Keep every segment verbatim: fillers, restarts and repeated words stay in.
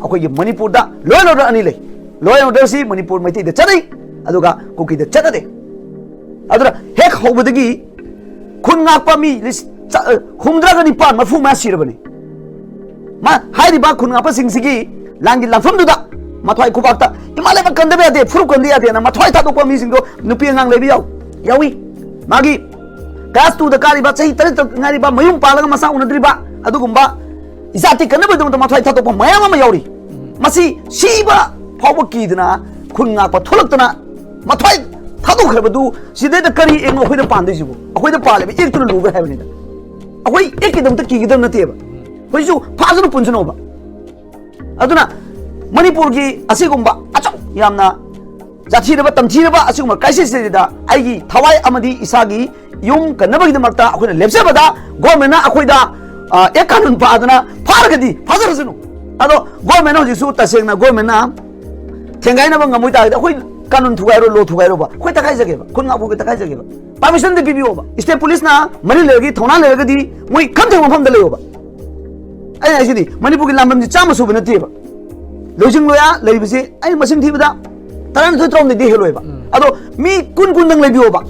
ꯑꯩꯈꯣꯏꯒꯤ ꯃꯅꯤꯄꯨꯔꯗ law and order ꯑꯅꯤ ꯂꯩ꯫ Law and orderꯁꯤ ꯃꯅꯤꯄꯨꯔ ꯃꯩꯇꯩꯗ ꯆꯠꯅꯩ, ꯑꯗꯨꯒ ꯀꯨꯀꯤꯗ ꯆꯠꯅꯗꯦ꯫ ꯑꯗꯨꯅ ꯍꯦꯛ ꯍꯧꯕꯗꯒꯤ ꯈꯨꯟ ꯉꯥꯛꯄ ꯃꯤ ꯂꯤꯁ-, ꯆ-, ꯍꯨꯝꯗ꯭ꯔꯥꯒ ꯅꯤꯄꯥꯟ, ꯃꯔꯐꯨ ꯃꯌꯥ ꯁꯤꯔꯕꯅꯤ꯫ ꯃꯥ ꯍꯥꯏꯔꯤꯕ ꯈꯨꯟ ꯉꯥꯛꯄꯁꯤꯡꯁꯤꯒꯤ ꯂꯥꯟꯒꯤ ꯂꯥꯟꯐꯝꯗꯨꯗ ꯃꯊ꯭ꯋꯥꯏ ꯈꯨꯕꯥꯛꯇ "ꯏꯃꯥ ꯂꯩꯕꯥꯛ ꯀꯟꯗꯕ ꯌꯥꯗꯦ, ꯐꯨꯔꯨꯞ ꯀꯟꯗ ꯌꯥꯗꯦꯅ" ꯃꯊ꯭ꯋꯥꯏ ꯊꯥꯗꯣꯛꯄ ꯃꯤꯁꯤꯡꯗꯣ ꯅꯨꯄꯤ ꯑꯉꯥꯡ ꯂꯩꯕ ꯌꯥꯎ-, ꯌꯥꯎꯏ꯫ ꯃꯥꯒꯤ class twoꯗ ꯀꯥꯔꯤꯕ, ꯆꯍꯤ ꯇꯔꯦꯠꯇ ꯉꯥꯏꯔꯤꯕ, ꯃꯌꯨꯝ ꯄꯥꯜꯂꯒ ꯃꯆꯥ ꯎꯅꯗ꯭ꯔꯤꯕ, ꯑꯗꯨꯒꯨꯝꯕ ꯏꯖꯥꯇꯤ ꯀꯟꯅꯕꯒꯤꯗꯃꯛꯇ ꯃꯊ꯭ꯋꯥꯏ ꯊꯥꯗꯣꯛꯄ ꯃꯌꯥꯝ ꯑꯃ ꯌꯥꯎꯔꯤ꯫ ꯃꯁꯤ ꯁꯤꯕ ꯐꯥꯎꯕ ꯀꯤꯗꯅ ꯈꯨꯟ ꯉꯥꯛꯄ ꯊꯣꯛꯂꯛꯇꯅ ꯃꯊ꯭ꯋꯥꯏ ꯊꯥꯗꯣꯛꯈ꯭ꯔꯕꯗꯨ ꯁꯤꯗꯩꯗ ꯀꯔꯤ ꯑꯦꯡꯅꯣ ꯑꯩꯈꯣꯏꯗ ꯄꯥꯟꯗꯣꯏꯁꯤꯕꯨ? ꯑꯩꯈꯣꯏꯗ ꯄꯥꯜꯂꯤꯕ ꯏꯛꯇꯨꯅ ꯂꯨꯕ꯭ꯔꯥ ꯍꯥꯏꯕꯅꯤꯗ꯫ ꯑꯩꯈꯣꯏ ꯏꯛꯀꯤꯗꯃꯛꯇ ꯀꯤꯒꯗꯕ ꯅꯠꯇꯦꯕ꯫ ꯍꯧꯖꯤꯛꯁꯨ ꯐꯥꯁꯅꯨ ꯄꯨꯟꯁꯅꯣꯕ꯫ ꯑꯗꯨꯅ ꯃꯅꯤꯄꯨꯔꯒꯤ ꯑꯁꯤꯒꯨꯝꯕ ꯑꯆꯧ ꯌꯥꯝꯅ ꯖꯥꯊꯤꯔꯕ, ꯇꯝꯊꯤꯔꯕ ꯑꯁꯤꯒꯨꯝꯕ crisis ꯁꯤꯗ ꯑꯩꯒꯤ ꯊꯋꯥꯏ ꯑꯃꯗꯤ ꯏꯁꯥꯒꯤ ꯌꯨꯝ ꯀꯟꯅꯕꯒꯤꯗꯃꯛꯇ ꯑꯩꯈꯣꯏꯅ ꯂꯦꯞꯆꯕꯗ governmentꯅ ꯑꯩꯈꯣꯏꯗ, ꯑ, ꯑꯦ ꯀꯥꯅꯨꯟ ꯄꯥꯗꯅ ꯐꯥꯔꯒꯗꯤ ꯐꯥꯖꯔꯁꯅꯨ꯫ ꯑꯗꯣ governmentꯅ ꯍꯧꯖꯤꯛꯁꯨ ꯇꯁꯦꯡꯅ governmentꯅ ꯊꯦꯡꯒꯥꯏꯅꯕ ꯉꯝꯃꯣꯏ ꯇꯥꯔꯒꯗꯤ ꯑꯩꯈꯣꯏ ꯀꯥꯅꯨꯟ ꯊꯨꯒꯥꯏꯔꯣ, law ꯊꯨꯒꯥꯏꯔꯣꯕ, ꯑꯩꯈꯣꯏ ꯇꯛꯈꯥꯏꯖꯒꯦꯕ, ꯈꯨꯟ ꯉꯥꯛꯄꯒꯤ ꯇꯛꯈꯥꯏꯖꯒꯦꯕ꯫ Permissionꯗꯤ ꯄꯤꯕꯤꯌꯣꯕ꯫ State policeꯅ ꯃꯔꯤ ꯂꯩꯔꯒꯗꯤ, ꯊꯧꯅꯥ ꯂꯩꯔꯒꯗꯤ ꯃꯣꯏ ꯈꯝꯊꯦꯡ ꯃꯐꯝꯗ ꯂꯩꯌꯣꯕ꯫ ꯑꯩꯅ ꯍꯥꯏꯁꯤꯗꯤ ꯃꯅꯤꯄꯨꯔꯒꯤ ꯂꯥꯟꯐꯝꯁꯤ ꯆꯥꯝꯃ ꯁꯨꯕ ꯅꯠꯇꯦꯕ꯫ ꯂꯣꯏꯖꯤꯡ ꯂꯣꯌꯥ ꯂꯩꯕꯁꯤ ꯑꯩꯅ ꯃꯁꯤꯡ ꯊꯤꯕꯗ ꯇꯔꯥꯅꯤꯊꯣꯏ ꯇꯔꯥꯍꯨꯝꯗꯣꯏꯗꯤ ꯍꯦꯜꯂꯣꯏꯕ꯫ ꯑꯗꯣ ꯃꯤ ꯀꯨꯟ ꯀꯨꯟꯗꯪ ꯂꯩꯕꯤꯌꯣꯕ꯫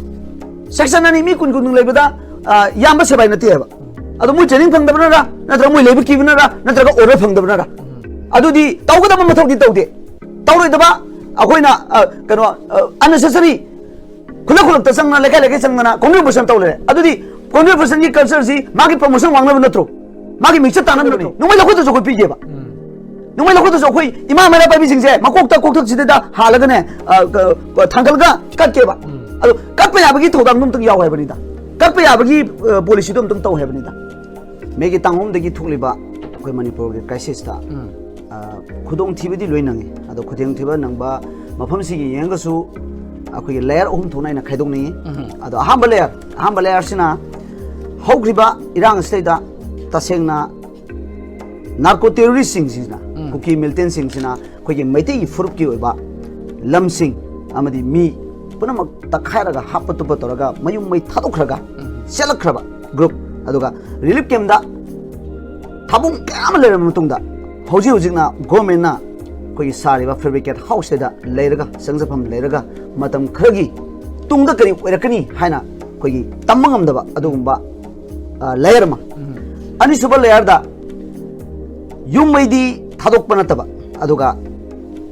Section ꯑꯅꯤ ꯃꯤ ꯀꯨꯟ ꯀꯨꯟꯗꯪ ꯂꯩꯕꯗ, ꯑ, ꯌꯥꯝꯕ ꯁꯦꯕꯥꯏ ꯅꯠꯇꯦ ꯍꯥꯏꯕ꯫ ꯑꯗꯣ ꯃꯣꯏ training ꯐꯪꯗꯕꯅꯔ, ꯅꯠꯇ꯭ꯔꯒ ꯃꯣꯏ ꯂꯩꯕ ꯀꯤꯕꯅꯔ, ꯅꯠꯇ꯭ꯔꯒ order ꯐꯪꯗꯕꯅꯔ? ꯑꯗꯨꯗꯤ ꯇꯧꯒꯗꯕ ꯃꯊꯧꯗꯤ ꯇꯧꯗꯦ꯫ ꯇꯧꯔꯣꯏꯗꯕ ꯑꯩꯈꯣꯏꯅ, ꯑ, ꯀꯩꯅꯣ, ꯑ, unnecessary ꯈꯨꯜꯂꯛ ꯈꯨꯜꯂꯛꯇ ꯆꯪꯗꯅ, ꯂꯩꯀꯥꯏ ꯂꯩꯀꯥꯏ ꯆꯪꯗꯅ ꯀꯣꯝꯄ꯭ꯂꯦꯟ ꯄꯔꯁꯟ ꯇꯧ ꯂꯩꯔꯦ꯫ ꯑꯗꯨꯗꯤ ꯀꯣꯝꯄ꯭ꯂꯦꯟ ꯄꯔꯁꯟꯒꯤ cultureꯁꯤ ꯃꯥꯒꯤ promotion ꯋꯥꯡꯅꯕ ꯅꯠꯇ꯭ꯔꯣ? ꯃꯥꯒꯤ ꯃꯤꯡꯆꯠ ꯇꯥꯟꯅꯕ ꯅꯠꯇ꯭ꯔꯣ? ꯅꯣꯡꯃꯩ ꯂꯧꯈꯠꯇ꯭ꯔꯁꯨ ꯑꯩꯈꯣꯏ ꯄꯤꯒꯦꯕ꯫ ꯅꯣꯡꯃꯩ ꯂꯧꯈꯠꯇ꯭ꯔꯁꯨ ꯑꯩꯈꯣꯏ ꯏꯃꯥ ꯃꯩꯔꯥ ꯄꯥꯏꯕꯤꯁꯤꯡꯁꯦ ꯃꯀꯣꯛꯇ ꯀꯣꯛꯊꯛꯁꯤꯗ ꯍꯥꯜꯂꯒꯅꯦ, ꯑ, ꯀ-, ꯀ-, ꯊꯥꯡꯒꯠꯂꯒ ꯀꯠꯀꯦꯕ꯫ ꯑꯗꯣ ꯀꯠꯄ ꯌꯥꯕꯒꯤ ꯊꯧꯗꯥꯡꯗꯣ ꯑꯝꯇꯪ ꯌꯥꯎ ꯍꯥꯏꯕꯅꯤꯗ꯫ ꯀꯠꯄ ꯌꯥꯕꯒꯤ, ꯑ, policyꯗꯣ ꯑꯝꯇꯪ ꯇꯧ ꯍꯥꯏꯕꯅꯤꯗ꯫ ꯃꯦꯒꯤ ꯇꯥꯡ ꯑꯍꯨꯝꯗꯒꯤ ꯊꯣꯛꯂꯤꯕ ꯑꯩꯈꯣꯏ ꯃꯅꯤꯄꯨꯔꯒꯤ crisisꯇ, ꯑ, ꯈꯨꯗꯣꯡꯊꯤꯕꯗꯤ ꯂꯣꯏ ꯅꯪꯉꯤ꯫ ꯑꯗꯣ ꯈꯨꯗꯣꯡꯊꯤꯕ ꯅꯪꯕ ꯃꯐꯝꯁꯤꯒꯤ ꯌꯦꯡꯉꯒꯁꯨ ꯑꯩꯈꯣꯏꯒꯤ layer ꯑꯍꯨꯝ ꯊꯣꯛꯅ ꯑꯩꯅ ꯈꯥꯏꯗꯣꯛꯅꯤꯡꯉꯤ꯫ ꯑꯗꯣ ꯑꯍꯥꯟꯕ layer, ꯑꯍꯥꯟꯕ layerꯁꯤꯅ ꯍꯧꯈ꯭ꯔꯤꯕ ꯏꯔꯥꯡ ꯑꯁꯤꯗꯩꯗ ꯇꯁꯦꯡꯅ narco terroristꯁꯤꯡꯁꯤꯅ, ꯀꯨꯀꯤ militantꯁꯤꯡꯁꯤꯅ ꯑꯩꯈꯣꯏꯒꯤ ꯃꯩꯇꯩꯒꯤ ꯐꯨꯔꯨꯞꯀꯤ ꯑꯣꯏꯕ ꯂꯝꯁꯤꯡ ꯑꯃꯗꯤ ꯃꯤ ꯄꯨꯝꯅꯃꯛ ꯇꯛꯈꯥꯏꯔꯒ, ꯍꯥꯠꯄ ꯇꯨꯞꯄ ꯇꯧꯔꯒ, ꯃꯌꯨꯝ ꯃꯩ ꯊꯥꯗꯣꯛꯈ꯭ꯔꯒ ꯆꯦꯜꯂꯛꯈ꯭ꯔꯕ group, ꯑꯗꯨꯒ relief campꯇ ꯊꯥꯕꯨꯡ ꯀꯌꯥ ꯑꯃ ꯂꯩꯔꯕ ꯃꯇꯨꯡꯗ ꯍꯧꯖꯤꯛ ꯍꯧꯖꯤꯛꯅ ꯒꯣꯔꯃꯦꯟꯅ ꯑꯩꯈꯣꯏꯒꯤ ꯁꯥꯔꯤꯕ ꯐꯦꯕ꯭ꯔꯤꯀꯦꯠ ꯍꯥꯎꯁꯁꯤꯗ ꯂꯩꯔꯒ, ꯆꯪꯖꯐꯝ ꯂꯩꯔꯒ, ꯃꯇꯝ ꯈꯔꯒꯤ ꯇꯨꯡꯗ ꯀꯔꯤ ꯑꯣꯏꯔꯛꯀꯅꯤ ꯍꯥꯏꯅ ꯑꯩꯈꯣꯏꯒꯤ ꯇꯝꯕ ꯉꯝꯗꯕ ꯑꯗꯨꯒꯨꯝꯕ, ꯑ, ꯂꯦꯌꯔ ꯑꯃ꯫ ꯑꯅꯤꯁꯨꯕ ꯂꯦꯌꯔꯗ ꯌꯨꯝ ꯃꯩꯗꯤ ꯊꯥꯗꯣꯛꯄ ꯅꯠꯇꯕ, ꯑꯗꯨꯒ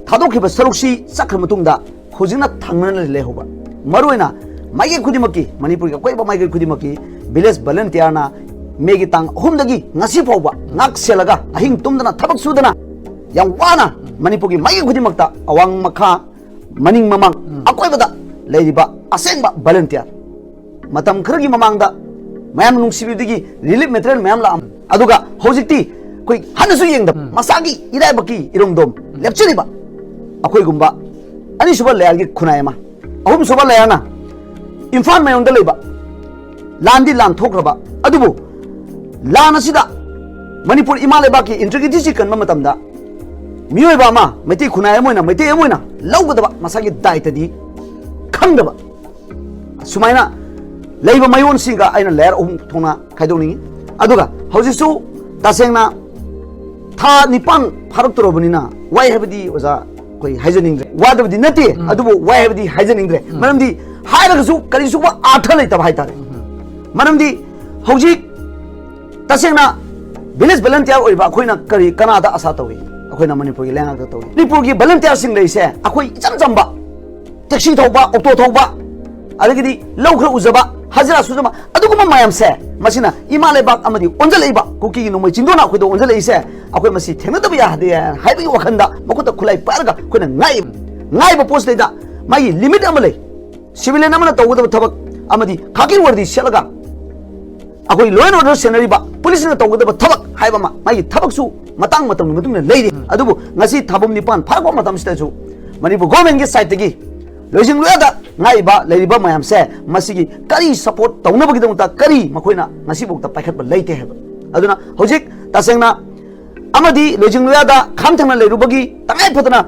ꯊꯥꯗꯣꯛꯈꯤꯕ ꯁꯔꯨꯛꯁꯤ ꯆꯠꯈ꯭ꯔ ꯃꯇꯨꯡꯗ ꯍꯧꯖꯤꯛꯅ ꯊꯪꯅꯅ ꯂꯩꯍꯧꯕ, ꯃꯔꯨꯑꯣꯏꯅ ꯃꯥꯏꯀꯩ ꯈꯨꯗꯤꯡꯃꯛꯀꯤ, ꯃꯅꯤꯄꯨꯔꯒꯤ ꯑꯀꯣꯏꯕ ꯃꯥꯏꯀꯩ ꯈꯨꯗꯤꯡꯃꯛꯀꯤ ꯚꯤꯂꯦꯖ ꯚꯣꯂꯨꯟꯇꯤꯌꯥꯔꯅ ꯃꯦꯒꯤ ꯇꯥꯡ ꯑꯍꯨꯝꯗꯒꯤ ꯉꯁꯤ ꯐꯥꯎꯕ ꯉꯥꯛ ꯁꯦꯜꯂꯒ, ꯑꯍꯤꯡ ꯇꯨꯝꯗꯅ ꯊꯕꯛ ꯁꯨꯗꯅ ꯌꯥꯝ ꯋꯥꯅ ꯃꯅꯤꯄꯨꯔꯒꯤ ꯃꯥꯏꯀꯩ ꯈꯨꯗꯤꯡꯃꯛꯇ, ꯑꯋꯥꯡ ꯃꯈꯥ, ꯃꯅꯤꯡ ꯃꯃꯥꯡ, ꯑꯀꯣꯏꯕꯗ ꯂꯩꯔꯤꯕ ꯑꯁꯦꯡꯕ ꯚꯣꯂꯨꯟꯇꯤꯌꯥꯔ, ꯃꯇꯝ ꯈꯔꯒꯤ ꯃꯃꯥꯡꯗ ꯃꯌꯥꯝ ꯅꯨꯡꯁꯤꯕꯤꯕꯗꯒꯤ ꯔꯤꯂꯤꯐ ꯃꯦꯇꯔꯤꯌꯦꯜ ꯃꯌꯥꯝ ꯂꯥꯛꯑꯝ, ꯑꯗꯨꯒ ꯍꯧꯖꯤꯛꯇꯤ ꯑꯩꯈꯣꯏ ꯍꯟꯅꯁꯨ ꯌꯦꯡꯗꯕ, ꯃꯁꯥꯒꯤ ꯏꯔꯥꯏꯕꯛꯀꯤ ꯏꯔꯣꯝꯗꯣꯝ ꯂꯦꯞꯆꯔꯤꯕ ꯑꯩꯈꯣꯏꯒꯨꯝꯕ ꯑꯅꯤꯁꯨꯕ ꯂꯦꯌꯔꯒꯤ ꯈꯨꯟꯅꯥꯏ ꯑꯃ, ꯑꯍꯨꯝꯁꯨꯕ ꯂꯦꯌꯔꯅ ꯏꯝꯐꯥꯜ ꯃꯌꯣꯟꯗ ꯂꯩꯕ, ꯂꯥꯟꯗꯤ ꯂꯥꯟ ꯊꯣꯛꯈ꯭ꯔꯕ, ꯑꯗꯨꯕꯨ ꯂꯥꯟ ꯑꯁꯤꯗ ꯃꯅꯤꯄꯨꯔ ꯏꯃꯥ ꯂꯩꯕꯥꯛꯀꯤ ꯏꯟꯇꯤꯒ꯭ꯔꯤꯇꯤꯁꯤ ꯀꯟꯕ ꯃꯇꯝꯗ ꯃꯤꯑꯣꯏꯕ ꯑꯃ, ꯃꯩꯇꯩ ꯈꯨꯟꯅꯥꯏ ꯑꯃ ꯑꯣꯏꯅ, ꯃꯩꯇꯩ ꯑꯃ ꯑꯣꯏꯅ ꯂꯧꯒꯗꯕ ꯃꯁꯥꯒꯤ ꯗꯥꯏꯇꯗꯤ ꯈꯪꯗꯕ, ꯁꯨꯃꯥꯏꯅ ꯂꯩꯕ ꯃꯌꯣꯟꯁꯤꯡꯒ ꯑꯩꯅ ꯂꯦꯌꯔ ꯑꯍꯨꯝ ꯊꯣꯛꯅ ꯈꯥꯏꯗꯣꯛꯅꯤꯡꯉꯤ꯫ ꯑꯗꯨꯒ ꯍꯧꯖꯤꯛꯁꯨ ꯇꯁꯦꯡꯅ ꯊꯥ ꯅꯤꯄꯥꯟ ꯐꯥꯔꯛꯇꯧꯔꯕꯅꯤꯅ ꯋꯥꯏ ꯍꯥꯏꯕꯗꯤ, ꯑꯣꯖꯥ, ꯑꯩꯈꯣꯏ ꯍꯥꯏꯖꯅꯤꯡꯗ꯭ꯔꯦ, ꯋꯥꯗꯕꯗꯤ ꯅꯠꯇꯦ, ꯑꯗꯨꯕꯨ ꯋꯥꯏ ꯍꯥꯏꯕꯗꯤ ꯍꯥꯏꯖꯅꯤꯡꯗ꯭ꯔꯦ꯫ ꯃꯔꯝꯗꯤ ꯍꯥꯏꯔꯒꯁꯨ ꯀꯔꯤꯁꯨꯕ ꯑꯥꯔꯊ ꯂꯩꯇꯕ ꯍꯥꯏꯇꯥꯔꯦ꯫ ꯃꯔꯝꯗꯤ ꯍꯧꯖꯤꯛ ꯇꯁꯦꯡꯅ ꯚꯤꯂꯦꯖ ꯚꯣꯂꯨꯟꯇꯤꯌꯥꯔ ꯑꯣꯏꯕ ꯑꯩꯈꯣꯏꯅ ꯀꯔꯤ ꯀꯅꯥꯗ ꯑꯁꯥ ꯇꯧꯏ? ꯑꯩꯈꯣꯏꯅ ꯃꯅꯤꯄꯨꯔꯒꯤ ꯂꯩꯉꯥꯛꯇ ꯇꯧꯏ꯫ ꯃꯅꯤꯄꯨꯔꯒꯤ ꯚꯣꯂꯨꯟꯇꯤꯌꯥꯔꯁꯤꯡ ꯂꯩꯔꯤꯁꯦ ꯑꯩꯈꯣꯏ ꯏꯆꯝ ꯆꯝꯕ ꯇꯦꯛꯁꯤ ꯊꯧꯕ, ꯑꯣꯛꯇꯣ ꯊꯧꯕ, ꯑꯗꯒꯤꯗꯤ ꯂꯧ ꯈꯔ ꯎꯖꯕ, ꯍꯖꯤꯔꯥ ꯁꯨꯖꯕ, ꯑꯗꯨꯒꯨꯝꯕ ꯃꯌꯥꯝꯁꯦ, ꯃꯁꯤꯅ ꯏꯃꯥ ꯂꯩꯕꯥꯛ ꯑꯃꯗꯤ ꯑꯣꯟꯖꯜꯂꯛꯏꯕ ꯀꯨꯀꯤꯒꯤ ꯅꯣꯡꯃꯩ ꯆꯤꯡꯗꯣꯟꯅ ꯑꯩꯈꯣꯏꯗ ꯑꯣꯟꯖꯜꯂꯛꯏꯁꯦ, ꯑꯩꯈꯣꯏ ꯃꯁꯤ ꯊꯦꯡꯅꯗꯕ ꯌꯥꯗꯦ ꯍꯥꯏꯕꯒꯤ ꯋꯥꯈꯜꯗ ꯃꯈꯨꯠꯇ ꯈꯨꯠꯂꯥꯏ ꯄꯥꯏꯔꯒ ꯑꯩꯈꯣꯏꯅ ꯉꯥꯏ-, ꯉꯥꯏꯕ ꯄꯣꯠꯁꯤꯗꯩꯗ ꯃꯥꯒꯤ ꯂꯤꯃꯤꯠ ꯑꯃ ꯂꯩ꯫ ꯁꯤꯚꯤꯂꯤꯌꯟ ꯑꯃꯅ ꯇꯧꯒꯗꯕ ꯊꯕꯛ ꯑꯃꯗꯤ ꯈꯥꯀꯤ ꯋꯥꯔꯗꯤ ꯁꯦꯠꯂꯒ ꯑꯩꯈꯣꯏ law and order ꯁꯦꯟꯅꯔꯤꯕ ꯄꯨꯂꯤꯁꯅ ꯇꯧꯒꯗꯕ ꯊꯕꯛ ꯍꯥꯏꯕ ꯑꯃ, ꯃꯥꯒꯤ ꯊꯕꯛꯁꯨ ꯃꯇꯥꯡ ꯃꯇꯝꯒꯤ ꯃꯇꯨꯡ ꯏꯟꯅ ꯂꯩꯔꯤ꯫ ꯑꯗꯨꯕꯨ ꯉꯁꯤ ꯊꯥꯕꯝ ꯅꯤꯄꯥꯟ ꯐꯥꯔꯛꯄ ꯃꯇꯝꯁꯤꯗꯁꯨ ꯃꯅꯤꯄꯨꯔ ꯒꯣꯔꯃꯦꯟꯒꯤ ꯁꯥꯏꯠꯇꯒꯤ ꯂꯣꯏꯖꯤꯡ ꯂꯣꯌꯥꯗ ꯉꯥꯛꯏꯕ ꯂꯩꯔꯤꯕ ꯃꯌꯥꯝꯁꯦ, ꯃꯁꯤꯒꯤ ꯀꯔꯤ ꯁꯄꯣꯔꯠ ꯇꯧꯅꯕꯒꯤꯗꯃꯛꯇ ꯀꯔꯤ ꯃꯈꯣꯏꯅ ꯉꯁꯤꯐꯥꯎꯗ ꯄꯥꯏꯈꯠꯄ ꯂꯩꯇꯦ ꯍꯥꯏꯕ꯫ ꯑꯗꯨꯅ ꯍꯧꯖꯤꯛ ꯇꯁꯦꯡꯅ ꯑꯃꯗꯤ ꯂꯣꯏꯖꯤꯡ ꯂꯣꯌꯥꯗ ꯈꯥꯝ ꯊꯦꯡꯅ ꯂꯩꯔꯨꯕꯒꯤ ꯇꯉꯥꯏ ꯐꯗꯅ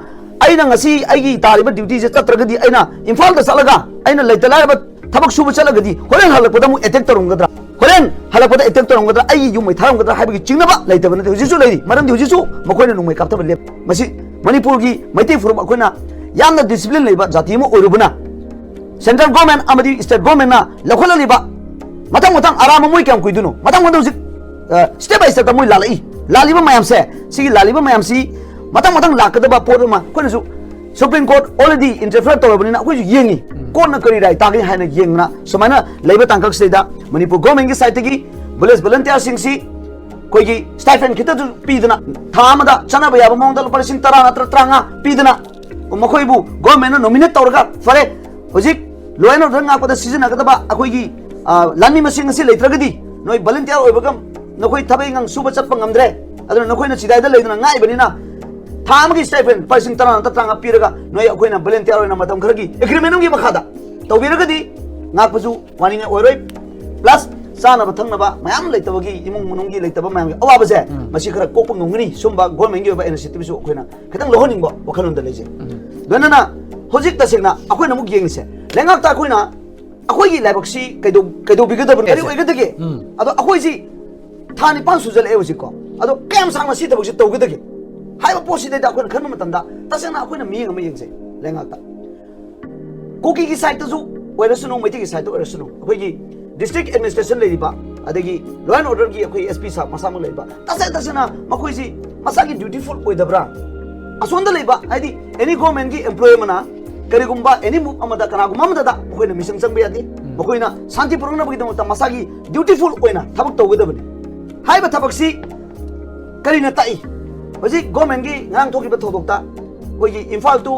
ꯑꯩꯅ ꯉꯁꯤ ꯑꯩꯒꯤ ꯇꯥꯔꯤꯕ ꯗ꯭ꯌꯨꯇꯤꯁꯦ ꯆꯠꯇ꯭ꯔꯒꯗꯤ, ꯑꯩꯅ ꯏꯝꯐꯥꯜꯗ ꯆꯠꯂꯒ ꯑꯩꯅ ꯂꯩꯇ ꯂꯥꯏꯔꯕ ꯊꯕꯛ ꯁꯨꯕ ꯆꯠꯂꯒꯗꯤ ꯍꯣꯔꯦꯟ ꯍꯜꯂꯛꯄꯗ ꯑꯃꯨꯛ ꯑꯦꯇꯦꯛ ꯇꯧꯔꯝꯒꯗ꯭ꯔꯥ? ꯍꯣꯔꯦꯟ ꯍꯜꯂꯛꯄꯗ ꯑꯦꯇꯦꯛ ꯇꯧꯔꯝꯒꯗ꯭ꯔꯥ, ꯑꯩꯒꯤ ꯌꯨꯝ ꯃꯩ ꯊꯥꯔꯝꯒꯗ꯭ꯔꯥ ꯍꯥꯏꯕꯒꯤ ꯆꯤꯡꯅꯕ ꯂꯩꯇꯕ ꯅꯠꯇꯦ꯫ ꯍꯧꯖꯤꯛꯁꯨ ꯂꯩꯔꯤ, ꯃꯔꯝꯗꯤ ꯍꯧꯖꯤꯛꯁꯨ ꯃꯈꯣꯏꯅ ꯅꯣꯡꯃꯩ ꯀꯥꯞꯊꯕ ꯂꯦꯞ꯫ ꯃꯁꯤ ꯃꯅꯤꯄꯨꯔꯒꯤ ꯃꯩꯇꯩ ꯐꯨꯔꯨꯞ ꯑꯩꯈꯣꯏꯅ ꯌꯥꯝꯅ ꯗꯤꯁꯤꯄ꯭ꯂꯤꯟ ꯂꯩꯕ ꯖꯥꯇꯤ ꯑꯃ ꯑꯣꯏꯔꯨꯕꯅ, ꯁꯦꯟꯇ꯭ꯔꯦꯜ ꯒꯣꯔꯃꯦꯟ ꯑꯃꯗꯤ ꯁ꯭ꯇꯦꯠ ꯒꯣꯔꯃꯦꯟꯅ ꯂꯧꯈꯠꯂꯛꯂꯤꯕ ꯃꯊꯪ ꯃꯊꯪ ꯑꯔꯥꯝꯕ ꯃꯣꯏ ꯀꯌꯥꯝ ꯀꯨꯏꯗꯣꯏꯅꯣ? ꯃꯊꯪ ꯃꯊꯪ ꯍꯧꯖꯤꯛ ꯁ꯭ꯇꯦꯞ ꯕꯥꯏ ꯁ꯭ꯇꯦꯞꯇ ꯃꯣꯏ ꯂꯥꯜꯂꯛꯏ꯫ ꯂꯥꯜꯂꯤꯕ ꯃꯌꯥꯝꯁꯦ, ꯁꯤꯒꯤ ꯂꯥꯜꯂꯤꯕ ꯃꯌꯥꯝꯁꯤ ꯃꯊꯪ ꯃꯊꯪ ꯂꯥꯛꯀꯗꯕ ꯄꯣꯠ ꯑꯃ ꯑꯩꯈꯣꯏꯅꯁꯨ, ꯁꯨꯄ꯭ꯔꯤꯝ ꯀꯣꯔꯠ ꯑꯣꯜꯔꯦꯗꯤ ꯏꯟꯇꯔꯐꯤꯌꯔ ꯇꯧꯔꯕꯅꯤꯅ ꯑꯩꯈꯣꯏꯁꯨ ꯌꯦꯡꯉꯤ, ꯀꯣꯔꯠꯅ ꯀꯔꯤ ꯔꯥꯏ ꯇꯥꯒꯦ ꯍꯥꯏꯅ ꯌꯦꯡꯗꯅ ꯁꯨꯃꯥꯏꯅ ꯂꯩꯕ ꯇꯥꯡꯀꯛꯁꯤꯗꯩꯗ ꯃꯅꯤꯄꯨꯔ ꯒꯣꯔꯃꯦꯟꯒꯤ ꯁꯥꯏꯠꯇꯒꯤ ꯚꯤꯂꯦꯖ ꯚꯣꯂꯟꯇꯤꯌꯔꯁꯤꯡꯁꯤ ꯑꯩꯈꯣꯏꯒꯤ ꯁ꯭ꯇꯥꯏꯐꯦꯟ ꯈꯤꯇꯁꯨ ꯄꯤꯗꯅ, ꯊꯥ ꯑꯃꯗ ꯆꯠꯅꯕ ꯌꯥꯕ ꯃꯑꯣꯡꯗ ꯂꯨꯄꯥ ꯂꯤꯁꯤꯡ ꯇꯔꯥ ꯅꯠꯇ꯭ꯔ ꯇꯔꯥꯃꯉꯥ ꯄꯤꯗꯅ, ꯃꯈꯣꯏꯕꯨ ꯒꯣꯔꯃꯦꯟꯅ ꯅꯣꯃꯤꯅꯦꯠ ꯇꯧꯔꯒ, ꯐꯔꯦ, ꯍꯧꯖꯤꯛ ꯂꯣ ꯑꯦꯟ ꯑꯣꯔꯗꯔ ꯉꯥꯛꯄꯗ ꯁꯤꯖꯤꯟꯅꯒꯗꯕ ꯑꯩꯈꯣꯏꯒꯤ, ꯑ, ꯂꯥꯟꯃꯤ ꯃꯁꯤꯡ ꯑꯁꯤ ꯂꯩꯇ꯭ꯔꯒꯗꯤ ꯅꯣꯏ ꯚꯣꯂꯟꯇꯤꯌꯔ ꯑꯣꯏꯕꯒ ꯅꯈꯣꯏ ꯊꯕꯛ ꯏꯪꯈꯥꯡ ꯁꯨꯕ ꯆꯠꯄ ꯉꯝꯗ꯭ꯔꯦ, ꯑꯗꯨꯅ ꯅꯈꯣꯏꯅ ꯆꯤꯗꯥꯏꯗ ꯂꯩꯗꯨꯅ ꯉꯥꯏꯕꯅꯤꯅ ꯊꯥ ꯑꯃꯒꯤ ꯁ꯭ꯇꯥꯏꯐꯦꯟ ꯂꯨꯄꯥ ꯂꯤꯁꯤꯡ ꯇꯔꯥ ꯅꯠꯇ꯭ꯔ ꯇꯔꯥꯃꯉꯥ ꯄꯤꯔꯒ ꯅꯣꯏ ꯑꯩꯈꯣꯏꯅ ꯚꯣꯂꯟꯇꯤꯌꯔ ꯑꯣꯏꯅ ꯃꯇꯝ ꯈꯔꯒꯤ ꯑꯦꯒ꯭ꯔꯤꯃꯦꯟ ꯑꯃꯒꯤ ꯃꯈꯥꯗ ꯇꯧꯕꯤꯔꯒꯗꯤ ꯉꯥꯛꯄꯁꯨ ꯋꯥꯅꯤꯡꯉꯥꯏ ꯑꯣꯏꯔꯣꯏ꯫ ꯄ꯭ꯂꯁ ꯆꯥꯅꯕ ꯊꯛꯅꯕ ꯃꯌꯥꯝ ꯂꯩꯇꯕꯒꯤ, ꯏꯃꯨꯡ ꯃꯅꯨꯡꯒꯤ ꯂꯩꯇꯕ ꯃꯌꯥꯝꯒꯤ ꯑꯋꯥꯕꯁꯦ ꯎꯝ꯫ ꯃꯁꯤ ꯈꯔ ꯀꯣꯛꯄ ꯉꯝꯒꯅꯤ꯫ ꯁꯨꯝꯕ ꯒꯣꯔꯃꯦꯟꯒꯤ ꯑꯣꯏꯕ ꯏꯅꯤꯁꯤꯌꯦꯇꯤꯚꯁꯨ ꯑꯩꯈꯣꯏꯅ ꯈꯤꯇꯪ ꯂꯧꯍꯟꯅꯤꯡꯕ ꯋꯥꯈꯜꯂꯣꯟꯗ ꯂꯩꯖꯩ꯫ ꯎꯝ꯫ ꯂꯣꯏꯅꯅ ꯍꯧꯖꯤꯛ ꯇꯁꯦꯡꯅ ꯑꯩꯈꯣꯏꯅ ꯑꯃꯨꯛ ꯌꯦꯡꯉꯤꯁꯦ, ꯂꯩꯉꯥꯛꯇ ꯑꯩꯈꯣꯏꯅ ꯑꯩꯈꯣꯏꯒꯤ ꯂꯥꯏꯕꯛꯁꯤ ꯀꯩꯗꯧ-, ꯀꯩꯗꯧꯕꯤꯒꯗꯕꯅꯣ? ꯀꯔꯤ ꯑꯣꯏꯒꯗꯒꯦ? ꯎꯝ꯫ ꯑꯗꯣ ꯑꯩꯈꯣꯏꯁꯤ ꯊꯥ ꯅꯤꯄꯥꯟ ꯁꯨꯖꯜꯂꯛꯑꯦ ꯍꯧꯖꯤꯛꯀꯣ꯫ ꯑꯗꯣ ꯀꯌꯥꯝ ꯁꯥꯡꯅ ꯁꯤ ꯊꯕꯛꯁꯤ ꯇꯧꯒꯗꯒꯦ ꯍꯥꯏꯕ ꯄꯣꯠꯁꯤꯗꯩꯗ ꯑꯩꯈꯣꯏꯅ ꯈꯟꯕ ꯃꯇꯝꯗ, ꯇꯁꯦꯡꯅ ꯑꯩꯈꯣꯏꯅ ꯃꯤꯠꯌꯦꯡ ꯑꯃ ꯌꯦꯡꯖꯩ ꯂꯩꯉꯥꯛꯇ꯫ ꯀꯨꯀꯤꯒꯤ ꯁꯥꯏꯠꯇꯁꯨ ꯑꯣꯏꯔꯁꯅꯨ, ꯃꯩꯇꯩꯒꯤ ꯁꯥꯏꯠꯇ ꯑꯣꯏꯔꯁꯅꯨ, ꯑꯩꯈꯣꯏꯒꯤ ꯗꯤꯁꯇ꯭ꯔꯤꯛ ꯑꯦꯗꯃꯤꯅꯤꯁꯇ꯭ꯔꯦꯁꯟ ꯂꯩꯔꯤꯕ, ꯑꯗꯒꯤ ꯂꯣ ꯑꯦꯟ ꯑꯣꯔꯗꯔꯒꯤ ꯑꯩꯈꯣꯏ ꯑꯦꯁ ꯄꯤ ꯁꯥꯍꯕ ꯃꯁꯥꯃꯛ ꯂꯩꯔꯤꯕ, ꯇꯁꯦꯡ ꯇꯁꯦꯡꯅ ꯃꯈꯣꯏꯁꯤ ꯃꯁꯥꯒꯤ ꯗ꯭ꯌꯨꯇꯤꯐꯨꯜ ꯑꯣꯏꯗꯕ꯭ꯔꯥ? ꯑꯁꯣꯝꯗ ꯂꯩꯕ, ꯍꯥꯏꯗꯤ ꯑꯦꯅꯤ ꯒꯣꯔꯃꯦꯟꯒꯤ ꯑꯦꯝꯄ꯭ꯂꯣꯌꯤ ꯑꯃꯅ ꯀꯔꯤꯒꯨꯝꯕ ꯑꯦꯅꯤ ꯃꯨꯚ ꯑꯃꯗ, ꯀꯅꯥꯒꯨꯝꯕ ꯑꯃꯗꯗ ꯃꯈꯣꯏꯅ ꯃꯤꯆꯪ ꯆꯪꯕ ꯌꯥꯗꯦ꯫ ꯎꯝ꯫ ꯃꯈꯣꯏꯅ ꯁꯥꯟꯇꯤ ꯄꯨꯔꯛꯅꯕꯒꯤꯗꯃꯛꯇ ꯃꯁꯥꯒꯤ ꯗ꯭ꯌꯨꯇꯤꯐꯨꯜ ꯑꯣꯏꯅ ꯊꯕꯛ ꯇꯧꯒꯗꯕꯅꯤ꯫ ꯍꯥꯏꯔꯤꯕ ꯊꯕꯛꯁꯤ ꯀꯔꯤꯅ ꯇꯥꯛꯏ? ꯍꯧꯖꯤꯛ ꯒꯣꯔꯃꯦꯟꯒꯤ ꯉꯔꯥꯡ ꯊꯣꯛꯈꯤꯕ ꯊꯧꯗꯣꯛꯇ ꯑꯩꯈꯣꯏꯒꯤ ꯏꯝꯐꯥꯜ ꯇꯨ,